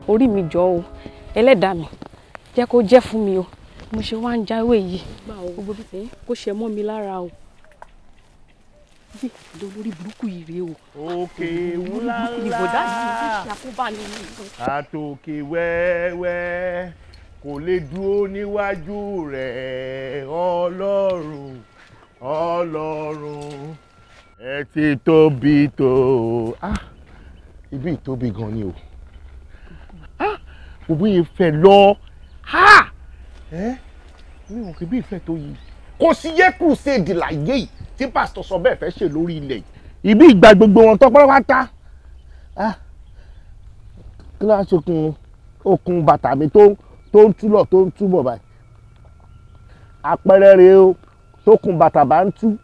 Orí mi jọ o, ẹlẹ́dàá mi, jẹ́ kó jẹ́ fún mi o, mo ṣe wá ń jáwé yìí, gbogbo bí tẹ́ kó ṣe mọ́ mi lára o. Bí ìdó lórí burúkú yìí rèé o. Òkè wúlálá. Ìbọ̀dá yìí ló ṣe àkóbá mi. Àtòkè wẹ́wẹ́ kò lè dúró níwájú rẹ̀ Ọlọ́run, Ọlọ́run Ẹ ti tóbi tó o. Ibi ìtóbi gan ni o. Gbogbo yìí fẹ́ lọ. Mi ò kí bí ìfẹ́ tó yìí. Kò sí yẹ crusade láyé yìí tí pásítọ̀ sọ bẹ́ẹ̀ fẹ́ ṣe lórí ilẹ̀ yìí. Ibi ìgbà gbogbo wọn tán pátápátá. Kí ló ń ṣokùn okùn bàtà mi tó ń túlọ̀ tó ń túbọ̀ báyìí. Àpẹẹrẹ rèé o, tókùn bàtà bá ń tú,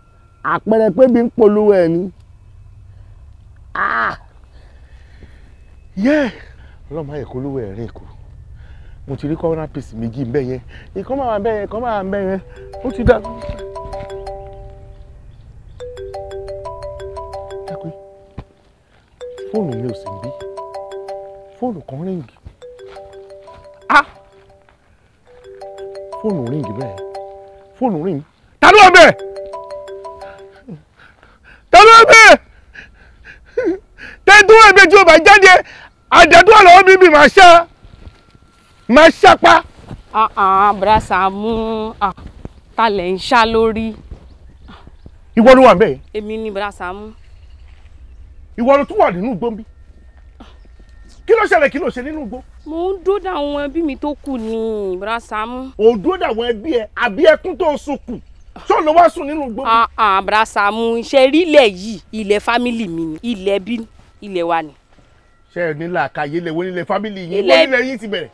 àpẹẹrẹ pé bí ń polówó ẹ ni. Ọlọ́run máa yẹ kó lówó ẹ̀rín kù. Mo ti rí corner piece méjì ń bẹ̀ yẹn, ìkan máa wà ń bẹ̀ yẹn, ìkan máa wà ń bẹ̀ yẹn, ó ti dá. Dákúé, fóònù mi ò sì ń bí, fóònù kan ríǹgì. Fóònù ríǹgì bẹ́ẹ̀, fóònù ríǹgì. Ta ló wà bẹ́ẹ̀? Ta ló wà bẹ́ẹ̀? Tẹ́tù wà bẹ́ẹ̀ tí o bá jáde, àdàdúrà lọ́wọ́ bíbí màá ṣá. Máa ṣapa. Bùrá Sàámú, ta lẹ̀ ń ṣá lórí. Ìwọ ló wà ń bẹ̀. Èmi ni Bùrá Sàámú. Ìwọ ló tún wà nínú igbó ń bí. Kí ló ṣẹlẹ̀, kí ló ṣe nínú igbó? Mo ń dúró dàwọn ẹbí mi tó kù ni, Bùrá Sàámú. Ò ń dúró dàwọn ẹbí ẹ, àbí ẹkún tó sùn kù? Ṣé òun ló wá sùn nínú igbó? Bùrá Sàámú, ṣe rí ilẹ̀ yìí, ilẹ̀ fámìlì mi ni, ilẹ̀ bí ilẹ̀ wa ni. Ṣé ẹ ní làákàyè lè wo nílẹ̀ fámìlì yín? Wọ́n nílẹ̀ yín ti bẹ̀rẹ̀.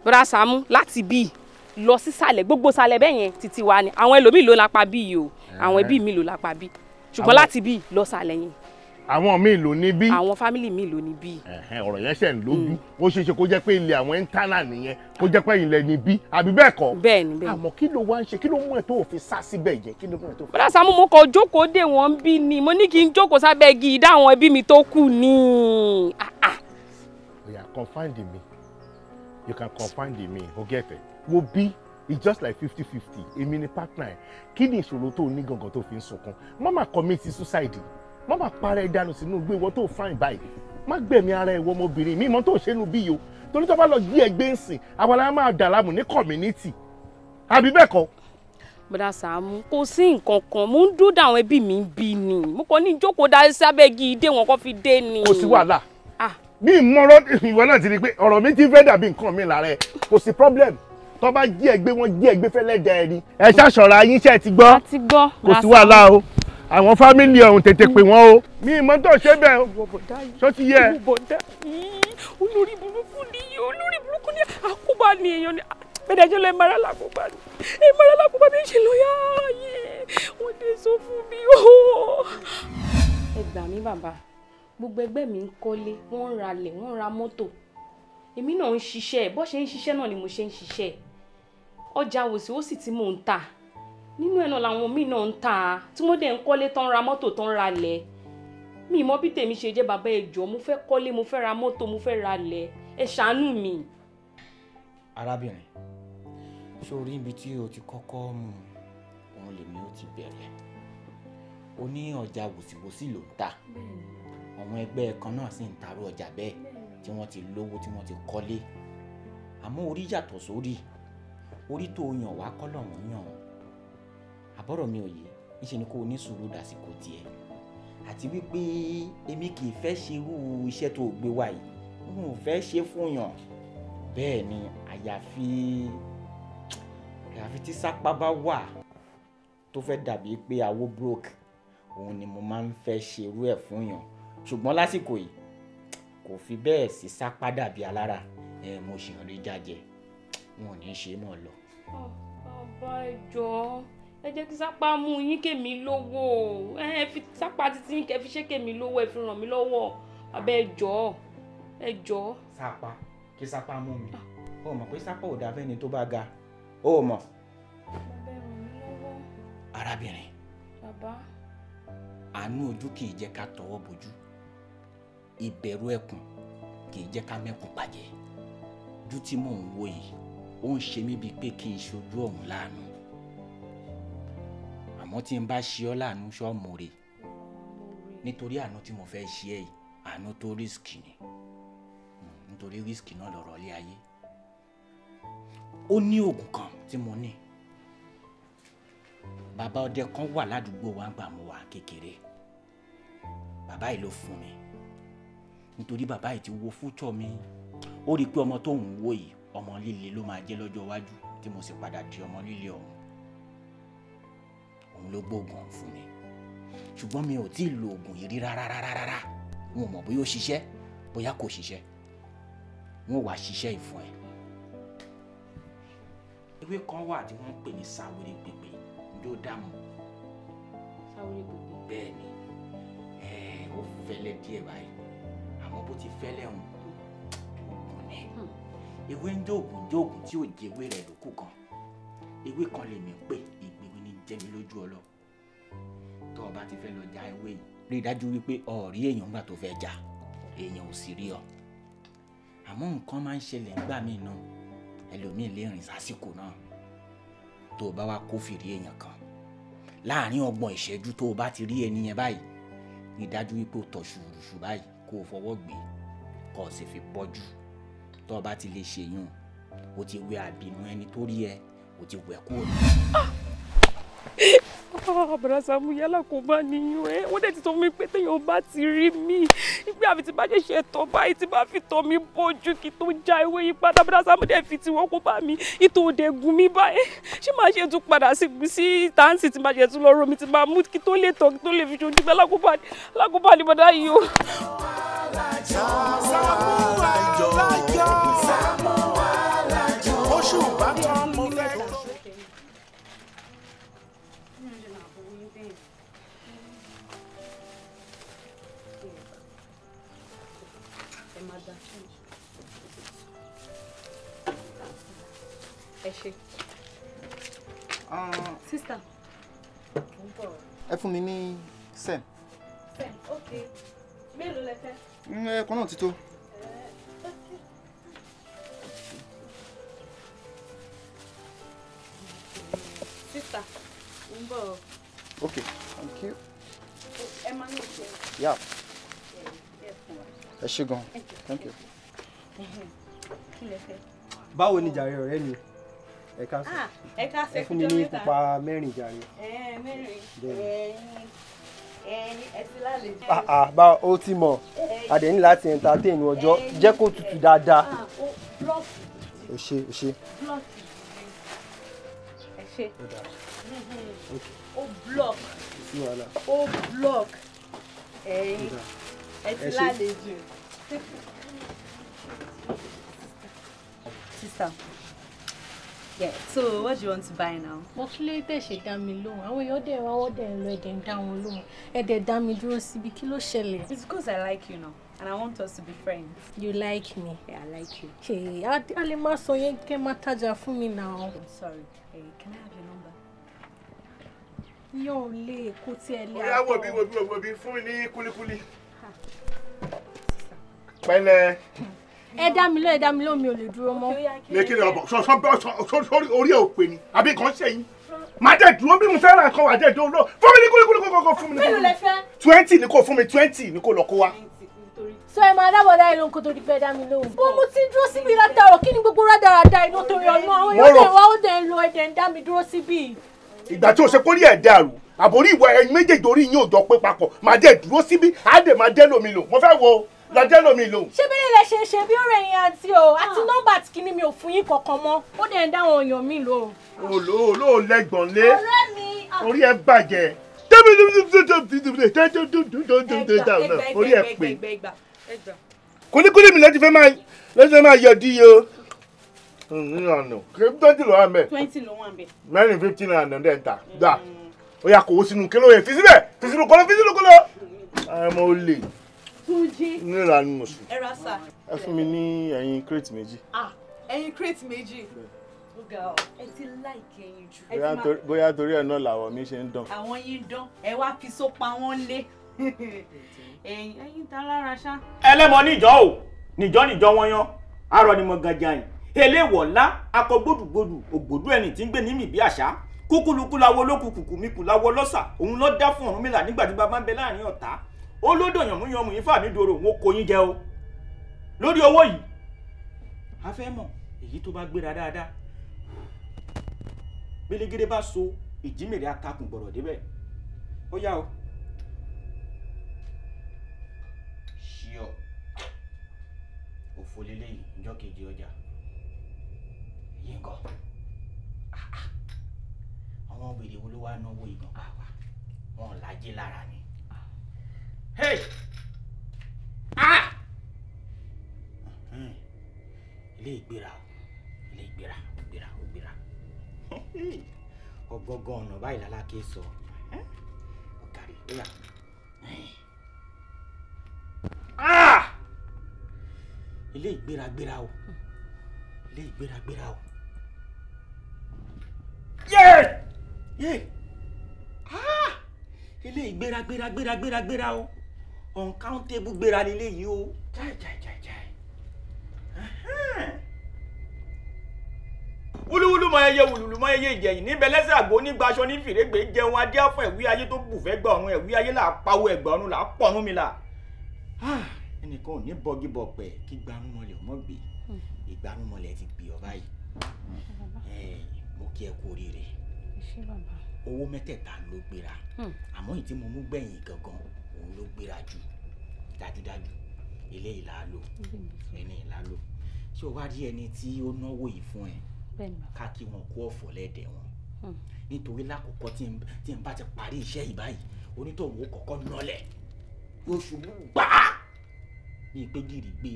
Bùrá Sàámú, láti bí lọ sísàlẹ̀, gbogbo sàlẹ̀ bẹ́ẹ̀ yẹn títí wa ni. Àwọn ẹlòmíì ló lápá bí yìí o, àwọn ẹbí mi ló lápá bí, ṣùgbọ́n láti bí lọ sàlẹ̀ yẹn. Àwọn míì ló ní bí. Àwọn fámìlì míì ló ní bí. Ọ̀rọ̀ yẹn ṣẹ̀ ń lójú. Ó ṣeé ṣe kó jẹ́ pé ilẹ̀ àwọn ẹ̀ńtánà nìyẹn, kó jẹ́ pé ilẹ̀ ní bí, àbí bẹ́ẹ̀ kọ́. Bẹ́ẹ̀ni bẹ́ẹ̀ni. Àmọ́ kí ló wá ń ṣe, kí ló mú ẹ tó fi sá síbẹ̀ yẹn, kí ló mú ẹ tó fi. Bùrá Sàámú, mo kàn jókòó dè wọ́n bí ni, mo ní kí n jókòó sábẹ́ igi ìdá àwọn ẹbí mi tó kù ni. Oya, confide in me. You can confide in me, o get it. Wo bí, it's just like 50-50. Èmi ni partner ẹ̀. Kí ni ìṣòro tó ní gangan tó fi ń sunkún? Má má commit suicide. Má má para ẹ dànù sínú gbé ìwọ tó fine báyìí. Má gbẹ̀mí ara ìwọ ọmọbìnrin mi mọ́ tó ṣe nu bí yo. Torí tó bá lọ gbé ẹgbẹ́ ń sìn, àwọn ará máa dà láàmú ní community. Àbí bẹ́ẹ̀ kọ́? Bùrá Sàámú, kò sí nǹkan kan, mo ń dúró dàwọn ẹbí mi bí ni. Mo kàn ní jókòó dá sábẹ́ igi ìdè wọn kó fi dé ni. Kò sí wàhálà. Bí ìmọ̀ràn ìwọ náà ti rí pé ọ̀rọ̀ mi ti fẹ́ dàbí nǹkan mi lára ẹ̀, kò sí problem. Tó bá jí ẹgbẹ́ wọn jí ẹgbẹ́ fẹ́lẹ́ dẹ ẹni. Ẹ ṣàṣọra yín, ṣe ti gbọ́? Kò sí wàhálà o. Àwọn fámìlì ọ̀hún tètè pè wọ́n o. Mi ìmọ̀ tó ṣe bẹ́ẹ̀ o. Ṣó ti yẹ? Olórí burúkú ni, olórí burúkú ni, àkóbá ni èèyàn ni. Bẹ́ẹ̀ jẹ́ lọ ẹ̀mọ́ra làkóbá ni. Ẹ̀mọ́ra làkóbá bí ṣe lọ yá ayé. Wọ́n dé sọ fún mi o. Ẹ gbà mí bàbá. Gbogbo ẹgbẹ́ mi ń kọ́lé, wọ́n ń ralẹ̀, wọ́n ń ra mọ́tò. Èmi náà ń ṣiṣẹ́, bó ṣe ń ṣiṣẹ́ náà ni mo ṣe ń ṣiṣẹ́. Ọjà wòsíwòsì tí mò ń tà, nínú ẹ̀ náà làwọn míì náà ń tà, tí wọ́n dẹ̀ ń kọ́lé tán ń ra mọ́tò tán ń ralẹ̀. Mi mọ̀ bí tèmi ṣe jẹ́ bàbá, ẹ jọ̀ọ́, mo fẹ́ kọ́lé, mo fẹ́ ra mọ́tò, mo fẹ́ ralẹ̀, ẹ ṣàánú mi. Arábìnrin, sórí ibi tí o ti kọ́kọ́ mú òun lèmi ó ti bẹ̀rẹ̀. O ní ọjà wòsíwòsì ló ń tà. Àwọn ẹgbẹ́ kan náà sì ń tarú ọjà bẹ́ẹ̀ tí wọ́n ti lówó, tí wọ́n ti kọ́lé. Àmọ́ orí yàtọ̀ sórí, orí tó yàn wá kọ́ lọ́wọ́n yàn. Àbọ̀rọ̀ mi ò yé, níṣe ni kó o ní sùúrù dàsìkò tiẹ̀. Àti wípé èmi kì í fẹ́ ṣe irú iṣẹ́ tó gbé wá yìí, n ò fẹ́ ṣe fún yàn. Bẹ́ẹ̀ ni àyàfi tí sápá bá wà tó fẹ́ dàbí pé àwo broke, òun ni mo máa ń fẹ́ ṣe irú ẹ̀ fún yàn. Ṣùgbọ́n lásìkò yìí kò fi bẹ́ẹ̀ sí sápá dàbí alára. Ẹ mo ṣì ń rí jájẹ, wọn ò ní ṣe mọ̀ lọ. Bàbá ẹ jọ̀ọ́, ẹ jẹ́ kí sápá mú yín kèmí lówó. Ẹ fi sápá títí yín kẹ́ fi ṣe kèmí lówó, ẹ fi ràn mí lọ́wọ́. Bàbá ẹ jọ̀ọ́, ẹ jọ̀ọ́. Sápá, kí sápá mú mi? O mọ̀ pé sápá ò dáa fẹ́ni tó bá ga, o mọ̀. Bàbá ẹ ràn mí lọ́wọ́. Arábìnrin. Bàbá. Àánú ojú kì í jẹ́ ká tọwọ́ bojú. Ìbẹ̀rù ẹkùn kì í jẹ́ ká mẹ́kùn pàjẹ́. Ojú tí mò ń wò yìí, ó ń ṣe mí bíi pé kí n ṣojú ọ̀hún láàánú. Àmọ́ tí n bá ṣe ọ́ láàánú, ṣọ́ mo rè. Nítorí àánú tí mo fẹ́ ṣe ẹ́ yìí, àánú tó rísìkì ni. Nítorí rísìkì náà lọ̀rọ̀ ilé ayé. Ó ní oògùn kan tí mo ní. Bàbá ọdẹ kan wà ládùúgbò wa ńgbà mo wà kékeré. Bàbá yìí ló fún mi nítorí bàbá yìí ti wo fújọ mi, ó rí i pé ọmọ tó ń wò yìí ọmọ líle ló máa jẹ́ lọ́jọ́ iwájú, tí mo sì padà di ọmọ líle ọ̀hún. Òun ló gbóògùn ọ̀hún fún mi, ṣùgbọ́n mi ò tí ì lo oògùn yìí rí rárá rárá rárá. N ò mọ̀ bóyá ó ṣiṣẹ́ bóyá kò ṣiṣẹ́. N ò wá ṣiṣẹ́ ìfún ẹ. Ewé kan wà tí wọ́n ń pè ní sáwéré pèpè, ló dààmú. Sáwéré pèpè. Bẹ́ẹ̀ ni, ó fẹ́lẹ́ díẹ̀ báyìí, àmọ́ bó ti fẹ́lẹ́ hùn oògùn ni. Ewé ń jóògùn jóògùn tí ò jẹ́wé rẹ̀ lókù kan. Ewé kan lèmi ń pè, ìgbéwé ní jẹ́ mi lójú ọlọ́. Tó o bá ti fẹ́ lọ já ewé yìí, rí i dájú wípé o ò rí èèyàn ńgbà tó fẹ́ já, èèyàn ò sì rí ọ. Àmọ́ nǹkan máa ń ṣẹlẹ̀ ńgbà míì náà, ẹlòmíì lè rìn sásìkò náà. Tó o bá wá kófìrí èèyàn kan láàárín ọgbọ̀n ìṣẹ́jú tó o bá ti rí ẹni yẹn báyìí, rí i dájú wípé o tọ̀ ṣùrùṣù báyìí kó o fọwọ́ gbé, kó o sì fi bọ́jú. Tó o bá ti lè ṣe yún, o ti wẹ àbínú ẹni tó rí ẹ, o ti wẹ kúrò. Bàbá Sàámú yálà kò bá níyún ẹ, wọ́n dẹ̀ ti sọ fún mi pé téèyàn bá ti rí mi ìgbé àfi tí bá ṣẹ̀ṣẹ̀ tọ̀ báyìí tí bá fi tọ̀ mí bójú kí tó já ewé yìí padà. Bàbá Sàámú dẹ̀ fi tiwọn kó bá mi, ìtò òde gùn mí báyìí. Ṣé máa ṣe tún padà sí táǹsì tí máa ṣe tún lọ romi tí máa mú kí tó lè tọ̀ kí tó lè fi ṣojú bẹ́ẹ̀? Lákòbá ni bàdá yìí o. Sàámú Alájọ, Sàámú Alájọ, oṣù bá tán mo fẹ́. Ẹ ṣé. Sister. Ẹ fún mi ní sem. Sem, ok. Mélòó lẹ fẹ́? Ẹ̀kan náà ti tó. Sister, ń bọ̀. Ok, thank you. Ẹ máa ní ìṣe. Yeah. Ẹ ṣé gan. Thank you. Kí lẹ fẹ́? Báwo ni jàre ọ̀rẹ́ mi? Ẹ káàsán. Ẹ káàsán. Ẹ fún mi ní pupa mẹ́rin jàre. Mẹ́rin. Ẹyin ẹ ti lálejò. Bá o ti mọ̀, a dẹ̀ ní láti entertain ọjọ́, jẹ́ kó tutù dáadáa. O ṣé, o ṣé. Ẹ ṣé. Ó block. Ó block. Ẹyin ẹ ti lálejò. Sister. Yeah, so what do you want to buy now? Mo kí ló tẹ̀ ṣe dá mi lóhùn? Àwọn èèyàn dẹ̀ wá wọ́n dẹ̀ ń lọ ẹ̀dẹ̀ ń dá wọn lóhùn. Ẹ̀dẹ̀ dá mi dúró síbi, kí ló ṣẹlẹ̀? It's because I like you now and I want us to be friends. You like me? Yeah, I like you. Hey, a lè má sọ yẹn kẹ́ má tajà fún mi now. I'm sorry. Hey, can I have your number? Yóò ò lè kó tí ẹ lé àtọ̀. Ó yá, wo bí wo bí wo bí fún mi ní kúlíkúlí. Pẹ̀lẹ́. Ẹ dá mi lóhùn, ẹ dá mi lóhùn, mi ò lè dúró mọ́. Ní kí ni ọbọ sọ orí ẹ ò pè ní àbí nǹkan ṣe yín? Màá dẹ̀ dúró bí mo fẹ́ ra nǹkan wà dẹ̀ dúró. Fún mi ní kúlíkúlí kókó fún mi ní. Mélòó lẹ fẹ́? 20 ni kò fún mi, 20 ni kò lọ kó wá. Sọ ẹ máa dábọ̀ dá ìlú nǹkan tó di pé ẹ dá mi lóhùn. Bó mo ti ń dúró síbi látàrọ̀, kí ni gbogbo rádaràda iná torí ọ̀nà àwọn èèyàn dẹ̀ wá ó dẹ̀ ń lọ ẹ̀dẹ̀ ń dá mi dúró síbi. Ìgbà tí o ṣe kórìí ẹ̀ dàrú, àbórí ìwà ẹ̀yin méjèèjì orí yín ò jọ pé papọ̀, màá dẹ̀ dúró síbí, á dẹ̀ máa dẹ́ lómi lò. Mo fẹ́ wo lọ́jọ́ lómi lò. Ṣé bẹ́ẹ̀ lẹ ṣe ń ṣe bí ó rẹ̀ yín àǹtí o, àti nọ́mbà tí kìíní mi ò fún yín kankan mọ́, ó dẹ̀ ń dáwọn èèyàn mi lò. Olóò lẹ́gbọ̀n lé, orí ẹ bàjẹ́, orí ẹ pè. Kúlíkúlí mi lọ́ti fẹ́ máa yọ dí o. 20 ló wà ń bẹ̀. 20 ló wà ń bẹ̀. Mẹ́rin 15 naira ní ẹ̀ ń ta. Gbà ó yá kòwó sínú kéló yẹn, fi síbẹ̀, fi sínú kọ́lọ́, fi sínú kọ́lọ́. Ẹ mọ olè. Túnjí. Níra ni mo sùn. Ẹ ra sà. Ẹ fún mi ní ẹyin crate méjì. Ah, ẹyin crate méjì. Ó ga ọ, ẹ ti láìkí ẹyin jù. Bóyá torí ẹ̀ náà làwọ̀ mi ṣe ń dán. Àwọn yín dán, ẹ wá fi sópa wọn lé. Ẹyin ẹyin ta lára ṣá. Ẹlẹ́mọ níjọ́ o, níjọ́ níjọ́ wọn yan, arọ ni mo gàjà yìí. Eléwọ̀lá akọ gbódùgbódù, ògbódù ẹni tí ń gbé ní mì bí àṣá. Kúkúlukú lawo olókùkùkù mi kù láwọ lọ́sà, òun ló dá fún Ọ̀rúnmìlà nígbà tí bàbá ń bẹ láàrin ọ̀tá. Olódò yànmúyànmú yín fà mí dòrò, wọn kò yín jẹ o. Lórí owó yìí, a fẹ́ mọ̀ èyí tó bá gbéra dáadáa. Gbélégédé bá so ìjímèrè atakùn gbọ̀rọ̀ débẹ̀. Ó yá o. Òfò lélẹ́yìí ọjọ́ kejì ọjà. Èyí ń kọ́. Àwọn wèrè wo ló wá náwó ìgàn pàápàá? Wọn ò lájẹ́ lára ni. Hey! Ah! Ilé ìgbéra o, ilé ìgbéra, ó gbéra, ó gbéra. Ọgọgọ ọ̀nà báyìí lálákè sọ. Ọ̀kàrí, ó yá. Ah! Ilé ìgbéra gbéra o, ilé ìgbéra gbéra o. Yé! Yé! Ah! Ilé ìgbéra gbéra gbéra gbéra gbéra o. Uncountable gbéra nílé yìí o. Jáì jáì jáì jáì. Wúlúwúlú mọ ẹyẹ wùlùlù mọ ẹyẹ ìjẹyìn níbẹ̀ lẹ́sẹ̀ àgbo onígbaṣọ ní fìrégbè jẹun adé fún ẹ̀wí ayé tó bù fẹ́ gbà ọ̀run ẹ̀wí ayé là á pawó ẹ̀gbà ọ̀run là á pọ̀nú mi là. Ẹnìkan ò ní bọ́gí bọ̀pẹ̀ kí gbanúmọlẹ̀ ọmọ gbé ìgbanúmọlẹ̀ ti gbé ọ báyìí. Mo kí ẹ kú oríire. Owó mẹ́tẹ̀ẹ̀ta ló gbéra àmọ́ èyí tí mo mú gbẹ̀yìn gangan òun ló gbéra jù dájúdájú. Eléyìí là á lò, ẹni là á lò. Ṣé o wá rí ẹni tí ó náwó yìí fún ẹ? Ká kí wọn kó ọ̀fọ̀ lẹ́dẹ̀ wọn nítorí lákòókò tí n bá ti parí iṣẹ́ yìí báyìí onítọ̀hún ó kọ́kọ́ nọlẹ̀ yóò ṣubú gbàá bíi pé gìrì gbé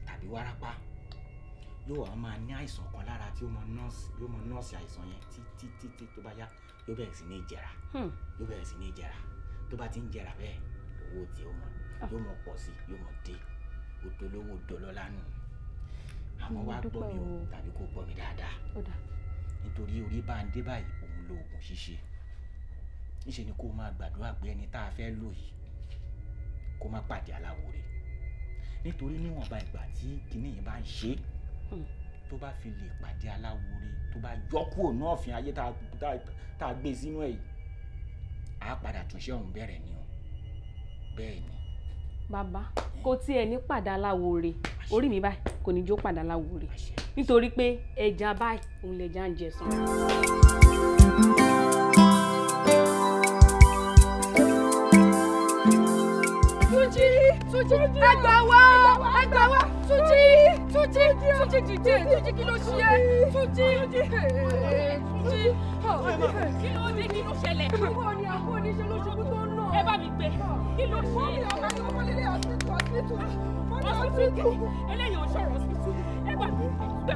tàbí wárápá yóò wá máa ní àìsàn kan lára tí ó mọ nọ́ọ̀sì yóò mọ nọ́ọ̀sì àìsàn yẹn títí títí tó bá yá yóò bẹ̀rẹ̀ sí ní jẹrà yóò bẹ̀rẹ̀ sí ní jẹrà tó bá ti ń jẹrà bẹ́ẹ̀ owó tí ó mọ yóò mọ pọ̀ sí yóò mọ dé odolówó dọlọ́lá nù. Àmọ́ wá gbọ́ mi o tàbí kó gbọ́ mi dáadáa nítorí orí bá ń dé báyìí òun lo oògùn ṣíṣe. Níṣe ni kó máa gbàdúrà pé ẹni tá a fẹ́ lò yìí kó má pàdé aláwo rẹ̀ nítorí níwọ̀nba ìgbà tí kinní yìí bá ń ṣe tó bá fi lè pàdé aláwo rẹ̀ tó bá yọ kúrò náà fi ayé tá a gbé sínú ẹ̀ yìí á padà túnṣe ọ̀hún bẹ̀rẹ̀ ni o. Bẹ́ẹ̀ ni. Bàbá kò tiẹ̀ ní pàdé aláwo rẹ̀ orí mi báyìí kò ní jó padà láwùrè nítorí pé ẹja báyìí òun lẹja ń jẹ sàn. Túnjí Túnjí ẹ gbà wá ẹ gbà wá Túnjí Túnjí Túnjí dìde Túnjí kí ló ṣe é Túnjí Túnjí kí ló dé kí ló ṣẹlẹ̀. Àbọ̀ ni àbọ̀ ni ṣe ló ṣubú tó ń nà. Ẹ bá mi gbé kí ló ṣe é. Ọsibítù eléyìí ò sọ̀rọ̀ ọsibítù ẹ bá mi.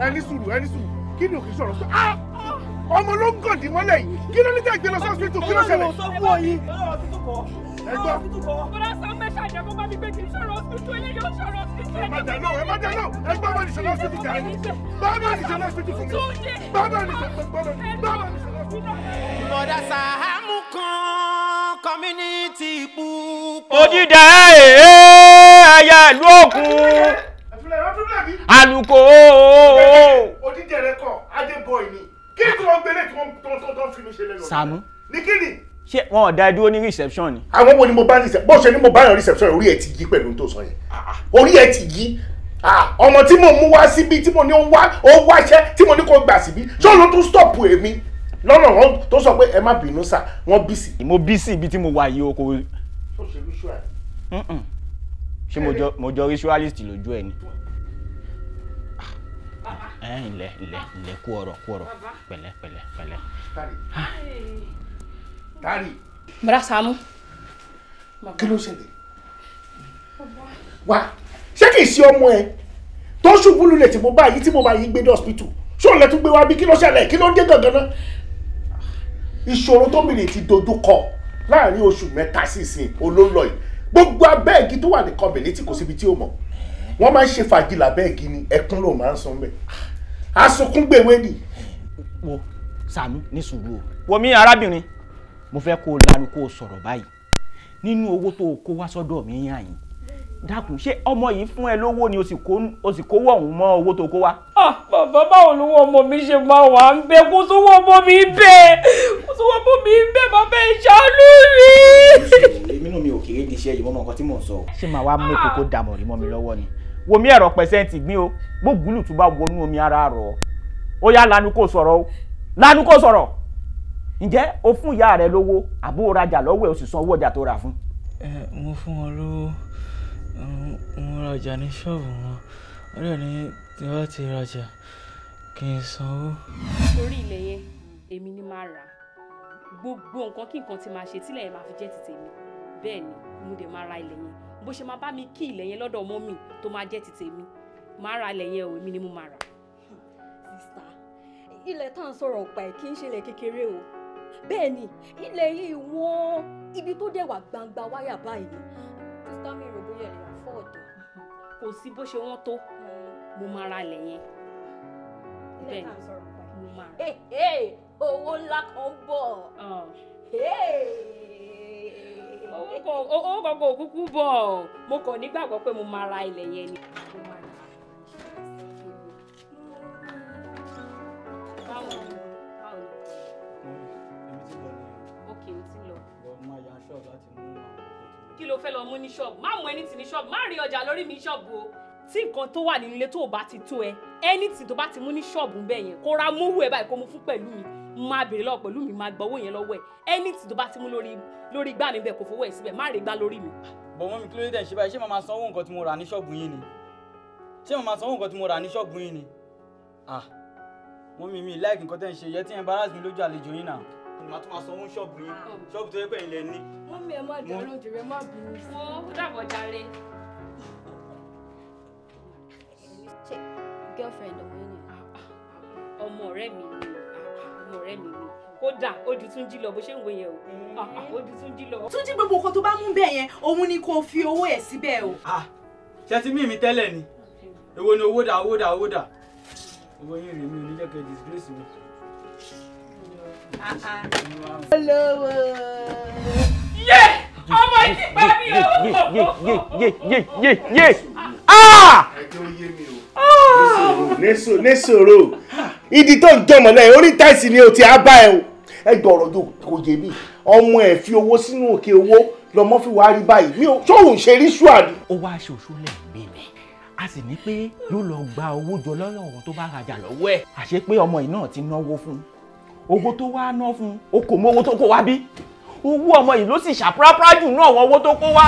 Ẹni sùúrù ẹni sùúrù kí ni òkè sọ̀rọ̀ sọ ọmọ ló ń gàndín mọ́lẹ̀ yìí kí ló ní tẹ́ gbé lọ sí ọsibítù kí ló ṣẹlẹ̀. Ẹ gbọ́. Bọ́lá Sàámú ṣàjẹ́ kó bá mi gbé kí n sọ̀rọ̀ ọsibítù eléyìí ò sọ̀rọ̀ ọsibítù. Ẹ má dà lóhùn ẹ má dà lóhùn ẹ gbọ́ bá ní ṣe lọ́sibítù jàre bá bá ní ṣe lọ́sibítù fún mi bá bá ní ṣe bá bá ní ṣe lọ́sibítù. Bọ̀dá Sàámú kan community púpọ̀. Odídẹ ẹyẹ ìlú Òkun àlùkò. Odídẹ rẹ kọ Adébọ̀ì ni kí ni tí wọ́n gbélé tí wọ́n tó ń fi mi ṣe lẹ́nu. Sàámú ní kí ni. Ṣé wọn ò dá ẹ dúró ní reception ni. Àwọn wo ni mo bá ní bó ṣe ni mo bá yàn reception orí ẹ ti yí pẹ̀lú tó sọ yẹn orí ẹ ti yí ọmọ tí mo mú wá síbí tí mo ní ó wáṣẹ́ tí mo ní kó gbà síbí ṣé òun ló tún stop èmi lọ́nà wọn tó sọ pé ẹ má bínú sà wọ́n bísí. Mo bísí ibi tí mo wà yìí o kò. Ó ṣe ritual. Ṣé mo jọ ritualist lójú ẹ ni. Ẹ ǹlẹ́ ǹlẹ́ ǹlẹ́ kú ọ̀rọ̀ kú ọ̀rọ̀ pẹ̀lẹ́ pẹ̀lẹ́ pẹ̀lẹ́. Tari. Bọ́dá Sàámú. Kí ló ṣẹlẹ̀? Wá ṣé kìí ṣe ọmọ ẹ tó ṣubú lulẹ̀ tí mo bá yìí tí mo bá yìí gbé dé hospital ṣé òun lẹ tún gbé wá bí kí ló ṣẹlẹ̀ kí ló dé gangan náà? Ìṣòro tó mìíràn ti dojú kọ láàrin oṣù mẹ́ta sí ìsìn olólọ yìí gbogbo abẹ́ẹ̀gì tó wà ní community kò síbi tí ó mọ̀ wọ́n máa ń ṣe fàájì lábẹ́ẹ̀gì ni ẹkún ló máa ń sun bẹ́ẹ̀ asunkún gbèwé ni. Wo Sàámú ní sùúrù o. Wo mi arábìnrin mo fẹ́ kó o lanu kó o sọ̀rọ̀ báyìí nínú owó tó o kó wá sọ́dọ̀ mi yàn yín dákun ṣé ọmọ yìí fún ẹ lówó ni o sì kówó ọ̀hún mọ́ owó tó kó wá. Bàbá báwo lówó ọmọ mi ṣe máa wà ń bẹ kó sówó ọmọ mi bẹ kó sówó ọmọ mi bẹ bàbá ẹ ṣàánú mi. Èmi náà mi ò kéré di iṣẹ́ yìí mo mọ nǹkan tí mò ń sọ. Ṣé màá wá mú kókó dàmọ̀ rí mọ́ mi lọ́wọ́ ni wo mi ẹ̀rọ pẹ̀sẹ́ǹtì gbín o gbógunlù tó bá wọnú omi ara rọ̀ ó yá lanu kó sọ̀rọ̀ o lanu kó sọ̀rọ̀ ǹjẹ́ o fún ìyá rẹ lówó àbó o rajà lọ́wọ́ ẹ̀ o sì san owó ọjà tó rà fún. Ẹ mo fún wọn lówó mo rajà ní ṣọ́ọ̀bù wọn Wọ́n dẹ̀ ní tí wọ́n ti rajà kí n sanwó. Torí ilẹ̀ yẹn èmi ni máa rà gbogbo nǹkan kí nǹkan ti máa ṣe tílẹ̀ yẹn máa fi jẹ́ ti tèmi. Bẹ́ẹ̀ ni mo dẹ̀ máa ra ilẹ̀ yẹn, bó ṣe máa bá mi kí ilẹ̀ yẹn lọ́dọ̀ mọ́mì tó máa jẹ́ ti tèmi, máa ra ilẹ̀ yẹn o, èmi ni mo máa rà. Sista, ilẹ̀ tá à ń sọ̀rọ̀ ọ̀pá ẹ̀ kì í ṣe ilẹ̀ kékeré o. Bẹ́ẹ̀ ni ilẹ̀ yìí wọ́n ibi tó dẹ̀ wà gbangba wáyà báyìí ni. Sista mi rò bóyá ẹ lè afford. Kò sí bó ṣe wọ́n tó, mo máa ra ilẹ̀ yẹn. Ilẹ̀ tá à ń sọ̀rọ̀ ọ̀pá ẹ̀ mo máa rà. Owó ńlá kan bọ̀. Owó kan kò kúkú bọ̀, mo kàn nígbàgbọ́ pé mo máa ra ilẹ̀ yẹn ni. Báwo ni? Báwo ni? Èmi ti lọ nìyẹn. Ok, o ti lọ. Bọ̀ máa ya ṣọ́ọ̀bù láti mú àwọn nǹkan tó. Kí ló fẹ́ lọ mú ní ṣọ́ọ̀bù? Má mú anything ní ṣọ́ọ̀bù, má rí ọjà lórí mi ṣọ́ọ̀bù o. Tí nǹkan tó wà nínú ilé tó o bá ti tó ẹ, anything tó bá ti mú ní ṣọ́ọ̀bù bẹ́ẹ̀ yẹn, kó ra mówó ẹ báyìí kó mú fún pẹ̀lú mi, máa béèrè lọ́wọ́ pẹ̀lú mi, máa gbọ́ owó yẹn lọ́wọ́ ẹ̀. Anything tó bá ti mú lórí igbá mi bẹ́ẹ̀ kò fowó ẹ̀ síbẹ̀, má rí igbá lórí mi. Bọ̀ mọ́mí kí ló dé tẹ̀ ń ṣe báyìí? Ṣé màá máa sanwó nǹkan tí mo rà ní ṣọ́ọ̀bù yín ni? Ṣé màá máa sanwó nǹkan tí mo rà ní ṣọ́ọ̀bù yín ni? Ah, mọ́mí mi láìkí nǹkan tẹ̀ ń ṣe yẹ tí embarrass mi lójú àlejò yín náà. Màá tún máa sanwó ṣọ́ọ̀bù yín, ṣọ́ọ̀bù tó yẹ pé ilẹ̀ ní. Mọ́mí ẹ má dá lójú rẹ, má bínú sí. Wo dàbọ̀ jàre. Ṣé girlfriend ọmọ yín ni? Ọmọ ọ̀rẹ́ mi ni, ọmọ ọ̀rẹ́ mi ni. Kódà ojú Túnjí lọ bó ṣe ń wo yẹn o, ojú Túnjí lọ. Túnjí gbogbo nǹkan tó bá mú bẹ́ẹ̀ yẹn òun ni kò fi owó ẹ̀ síbẹ̀ o. Ṣé ti mí mi tẹ́lẹ̀ ni? Èwo ni owó dà, owó dà, owó dà? Owó yín rèé, mi ò ní jẹ́ kẹ́ disgrace mi. Olówó. Yé! Ọmọ yìí ti pa mí o! Yé yé yé yé yé! Ah! Ẹ jẹ́ ó yé mi o. Ní sòrò ìdí tó ń jọmọ lẹ́yìn orí táìsì ni o ti á bá ẹ o. Ẹ gbọ́ ọ̀rọ̀ yóò kò yé mi. Ọmọ ẹ fi owó sínú òkè owó lọmọ fi wá rí báyìí. Mi ò sóhun ṣe rí ṣùà ni. Ó wá ṣe òṣùlẹ̀ gbé mi. A sì ní pé yóò lọ gba owó jọ lọ́rọ̀ ọ̀hún tó bá rajà lọ́wọ́ ẹ̀. Àṣé pé ọmọ yìí náà ti náwó fún un. Owó tó wá ná fún un, o kò mọ owó tó kó wá bí. Owó ọmọ yìí ló sì ṣàprápra jù náà àwọn owó tó kó wá.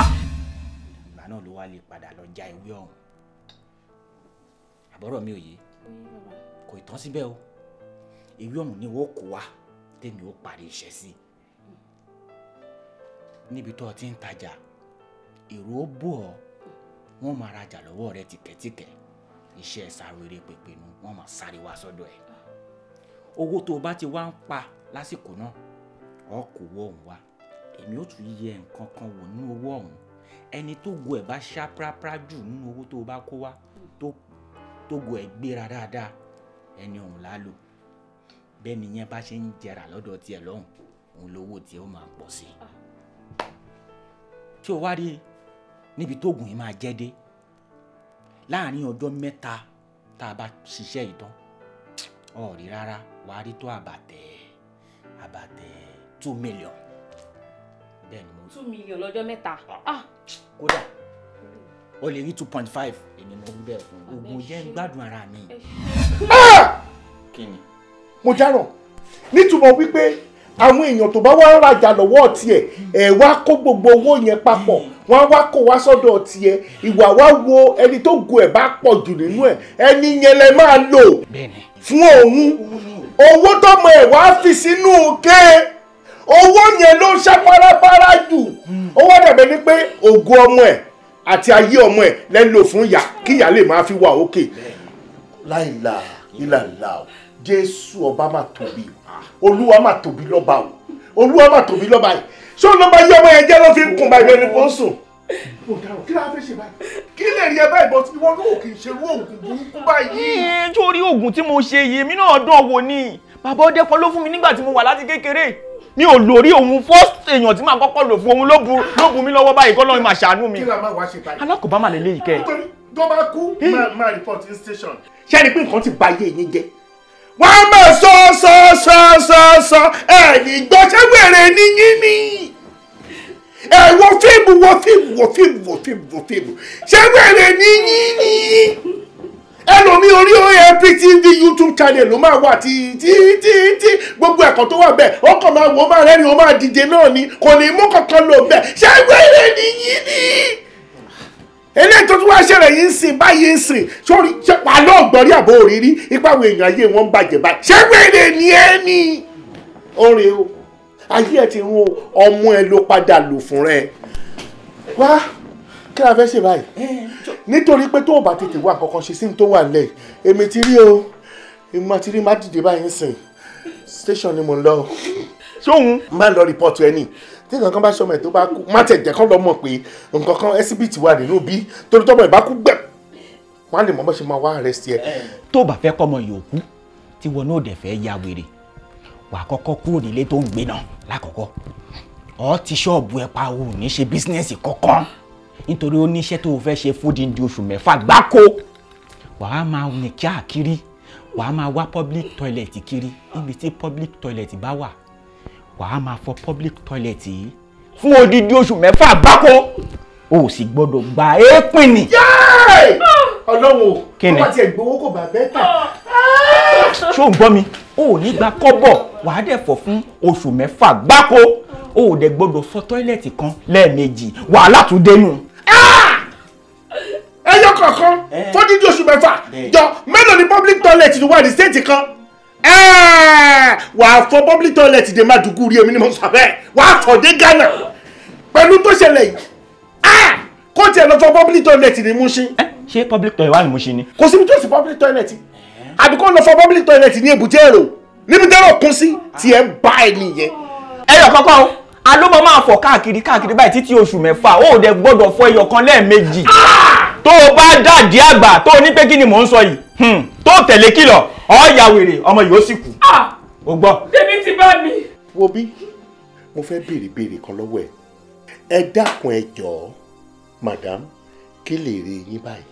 Ìgbà náà ló wá lè padà lọ já ewé ọ̀hún. Àbọ̀rọ̀ mi ò yé, kò ì tán síbẹ̀ o. Ewé ọ̀hún ni wọ́n kó wá tèmi ó parí iṣẹ́ sí. Níbi tó o ti ń tajà, èrò ó bò ọ́, wọ́n máa rajà lọ́wọ́ rẹ tìkẹ́tìkẹ́. Iṣẹ́ sáré pèpè nu, wọ́n máa sáré wá sọ́dọ̀ ẹ̀. Owó tó o bá ti wá ń pa lásìkò náà, ọ kò wọ ọ̀hún wá. Èmi ó tún yẹ nǹkan kan wò nínú owó ọ̀hún. Ẹni tó go ẹ̀ bá ṣá prápra jù nínú owó tó o bá kó wá, tó go ẹ̀ gbéra dáadáa, ẹni ọ̀hún la lò. Bẹ́ẹ̀ ni yẹn bá ṣe ń jẹrà lọ́dọ̀ tiẹ̀ lọ́hùn, òun lówó tiẹ̀ ó máa pọ̀ sí i. Tí o wá rí níbi tóògùn yìí máa jẹ́ dé, láàárín ọjọ́ mẹ́ta tá a bá ṣiṣẹ́ yìí tán, ọ̀ rí rárá, wàá rí tó àbàtẹ̀ 2 million. Bẹ́ẹ̀ ni mo. 2 million lọ́jọ́ mẹ́ta. Kódà o lè rí 2.5, èmi mo rí bẹ́ẹ̀ fún oògùn jẹ́ ń gbádùn ara mi. Kí ni? Mo dáràn nítumọ̀ wípé àwọn èèyàn tó bá wá rajà lọ́wọ́ tiẹ̀ ẹ̀ wá kó gbogbo owó yẹn papọ̀, wọ́n á wá kó wá sọ́dọ̀ tiẹ̀, ìwà wá wo ẹni tó go ẹ̀ bá pọ̀ jù nínú ẹ̀, ẹni yẹn lẹ máa lò fún òun. Owó tọmọ ẹ̀ wá fi sínú ké owó yẹn ló ń ṣá párápárá jù. Ó wá dàbẹ̀ ni pé ògo ọmọ ẹ̀ àti ayé ọmọ ẹ̀ lẹ́ lò fún ìyá kí ìyá lè máa fi wà òkè. Láìla ìlàlà o, Jésù ọba máa tóbi o, Olúwa máa tóbi lọ́ba o, Olúwa máa tóbi lọ́ba yìí. Ṣé òun ló bá yí ọmọ yẹn jẹ́ ló fi ń kùn báyìí lórí kó ń sùn? Mo dárò, kí ló fẹ́ ṣe báyìí? Kí lè rí ẹ báyìí bọ́ ìwọ náà kì í ṣe irú oògùn burúkú báyìí. Torí oògùn tí mo ṣe yìí, èmi náà dán wò ni. Bàbá Ọdẹ́kan ló fún mi nígbà tí mo wà láti kékeré. Mi ò lórí òun first èèyàn tí màá kọ́kọ́ lò fún òun ló bu mi lọ́wọ́ báyìí kọ́ lọ́run máa ṣàánú mi. Kí la máa wá ṣe báyìí? Alákòóbá mà lélẹ́yìí kẹ́. Nítorí tó bá kú, máa report in station. Ṣé ẹni pé nǹkan ti ba ayé yín jẹ́? Wọ́n á máa sọ sọ sọ sọ sọ ẹ̀ ní gbọ́ ṣé wèrè ní yín ni. Ẹ wo fíìmù wo fíìmù wo fíìmù wo fíìmù wo fíìmù ṣé wèrè ní yín ni. Ẹlòmí orí APTV YouTube channel ló máa wà tí tí tí tí gbogbo ẹ̀kọ́ tó wà bẹ́ẹ̀ ó kàn máa wò ó máa rẹ́rìn ó máa dìde náà ni kò ní mú kankan lò bẹ́ẹ̀ ṣé wèrè ní yín ni. Eléyìí tó tún wá ṣẹlẹ̀ yìí ń sìn báyìí ń sìn sórí ṣe pa lọ́ọ̀gbọ́n rí àbò òrírí ipa àwọn èèyàn ayé wọn ń bàjẹ́ báyìí. Ṣé wèrè ni ẹ ní? Orin o, ayé ẹ ti rún o, ọmọ ẹ ló padà lò fún rẹ. Wá, kí la fẹ́ ṣe báyìí? Nítorí pé tó o bá tètè wá nǹkan kan ṣe sí ní tó wà nílẹ̀, èmi ti rí o, èmi ti rí má dìde báyìí ń sìn. Station ni mo ń lọ. Ṣóhun máa ń lọ rìpọ́tù ẹni tí nǹkan kan bá ṣọmọ ẹ̀ tó bá kú má tẹ̀ jẹ́ kán lọ mọ̀ pé nǹkan kan exhibit wà nínú bí torí tọ́mọ ẹ̀ bá kú gbẹ̀ wọ́n á lè mọ̀ bó ṣe máa wá arrest ẹ. Tó bá fẹ́ kọ́mọ yòókù tí wọn náà dẹ̀ fẹ́ ya wèrè, wàá kọ́kọ́ kúrò nílé tó ń gbé náà lákọ̀ọ́kọ́. Ọ ti ṣọ́ọ̀bù ẹ pa, ò ní ṣe bísínẹ́sì kankan nítorí ó níṣẹ́ tó o fẹ́ ṣe fódìndín oṣù 6 gbáko. Wàá máa rìn káàkiri, wàá máa wá public toilet kiri. Níbi tí public toilet bá wà, wàá máa fọ public toilet yìí fún odidi oṣù 6 gbáko. O sì gbọ́dọ̀ gba èépìn ni. Ọlọ́run o, tó bá tiẹ̀ gbowó kò bá bẹ́ẹ̀ tà. Ṣó ń gbọ́ mi? O ò ní gba kọ́bọ̀, wàá dẹ̀ fọ̀ fún oṣù 6 gbáko. O ò dẹ̀ gbọ́dọ̀ fọ tọ́ílẹ̀tì kan lẹ́ẹ̀mejì, wàhálà tún dénú. Ẹyọ kọ̀ọ̀kan fódìdí oṣù 6 jọ mélòó ni public toilet wà ní state kan? Wàá fọ public toilet dé Maiduguri, èmi ni mo sọ bẹ́ẹ̀, wàá fọ dé Ghana pẹ̀lú tó ṣẹlẹ̀ yìí. Kó tiẹ̀ lọ fọ public toilet ní Mushin. Ṣé public toilet wà ní Mushin ni? Kò síbi tó sì public toilet, àbí kó lọ fọ public toilet ní Èbúté Èrò níbi tẹ́rọ kún sí tí ẹ bá ẹ nìyẹn. Ẹyọ kọ́kọ́ o, alómọ máa fọ káàkiri káàkiri báyìí títí oṣù 6, ó dẹ̀ gbọ́dọ̀ fọ ẹyọ kan lẹ́ẹ̀mejì. Tó o bá dàdí àgbà tó o ní pé kí ni mò ń sọ yìí, tó o tẹ̀lé kìlọ̀, ó ya wèrè, ọmọ yìí ó sì kú. O gbọ́. Tèmi ti bá mi. Wo bí, mo fẹ́ béèrè béèrè kan lọ́wọ́ ẹ. Ẹ dákun ẹ jọ̀ọ́, madam, kí lè rí yín báyìí?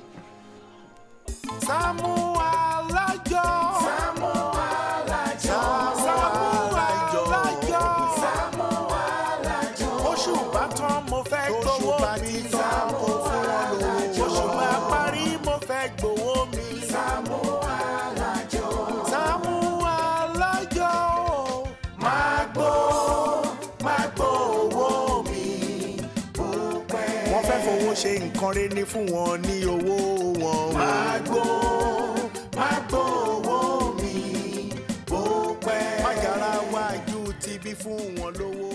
Sàámú Alájọ. Sàámú Alájọ. Sàámú Alájọ. Sàámú Alájọ. Oṣù bá tán mo fẹ́ gbowó mi. Sàámú Alájọ. Oṣù bá parí mo fẹ́ gbowó mi. Sàámú Alájọ. Sàámú Alájọ. Máa gbó owó mi. Wọ́n fẹ́ fowó ṣe nǹkan rere ní fún wọn ní owó wọn. Máa gbó owó mi. Bó pẹ́. Májàra wájú ti bí fún wọn lówó.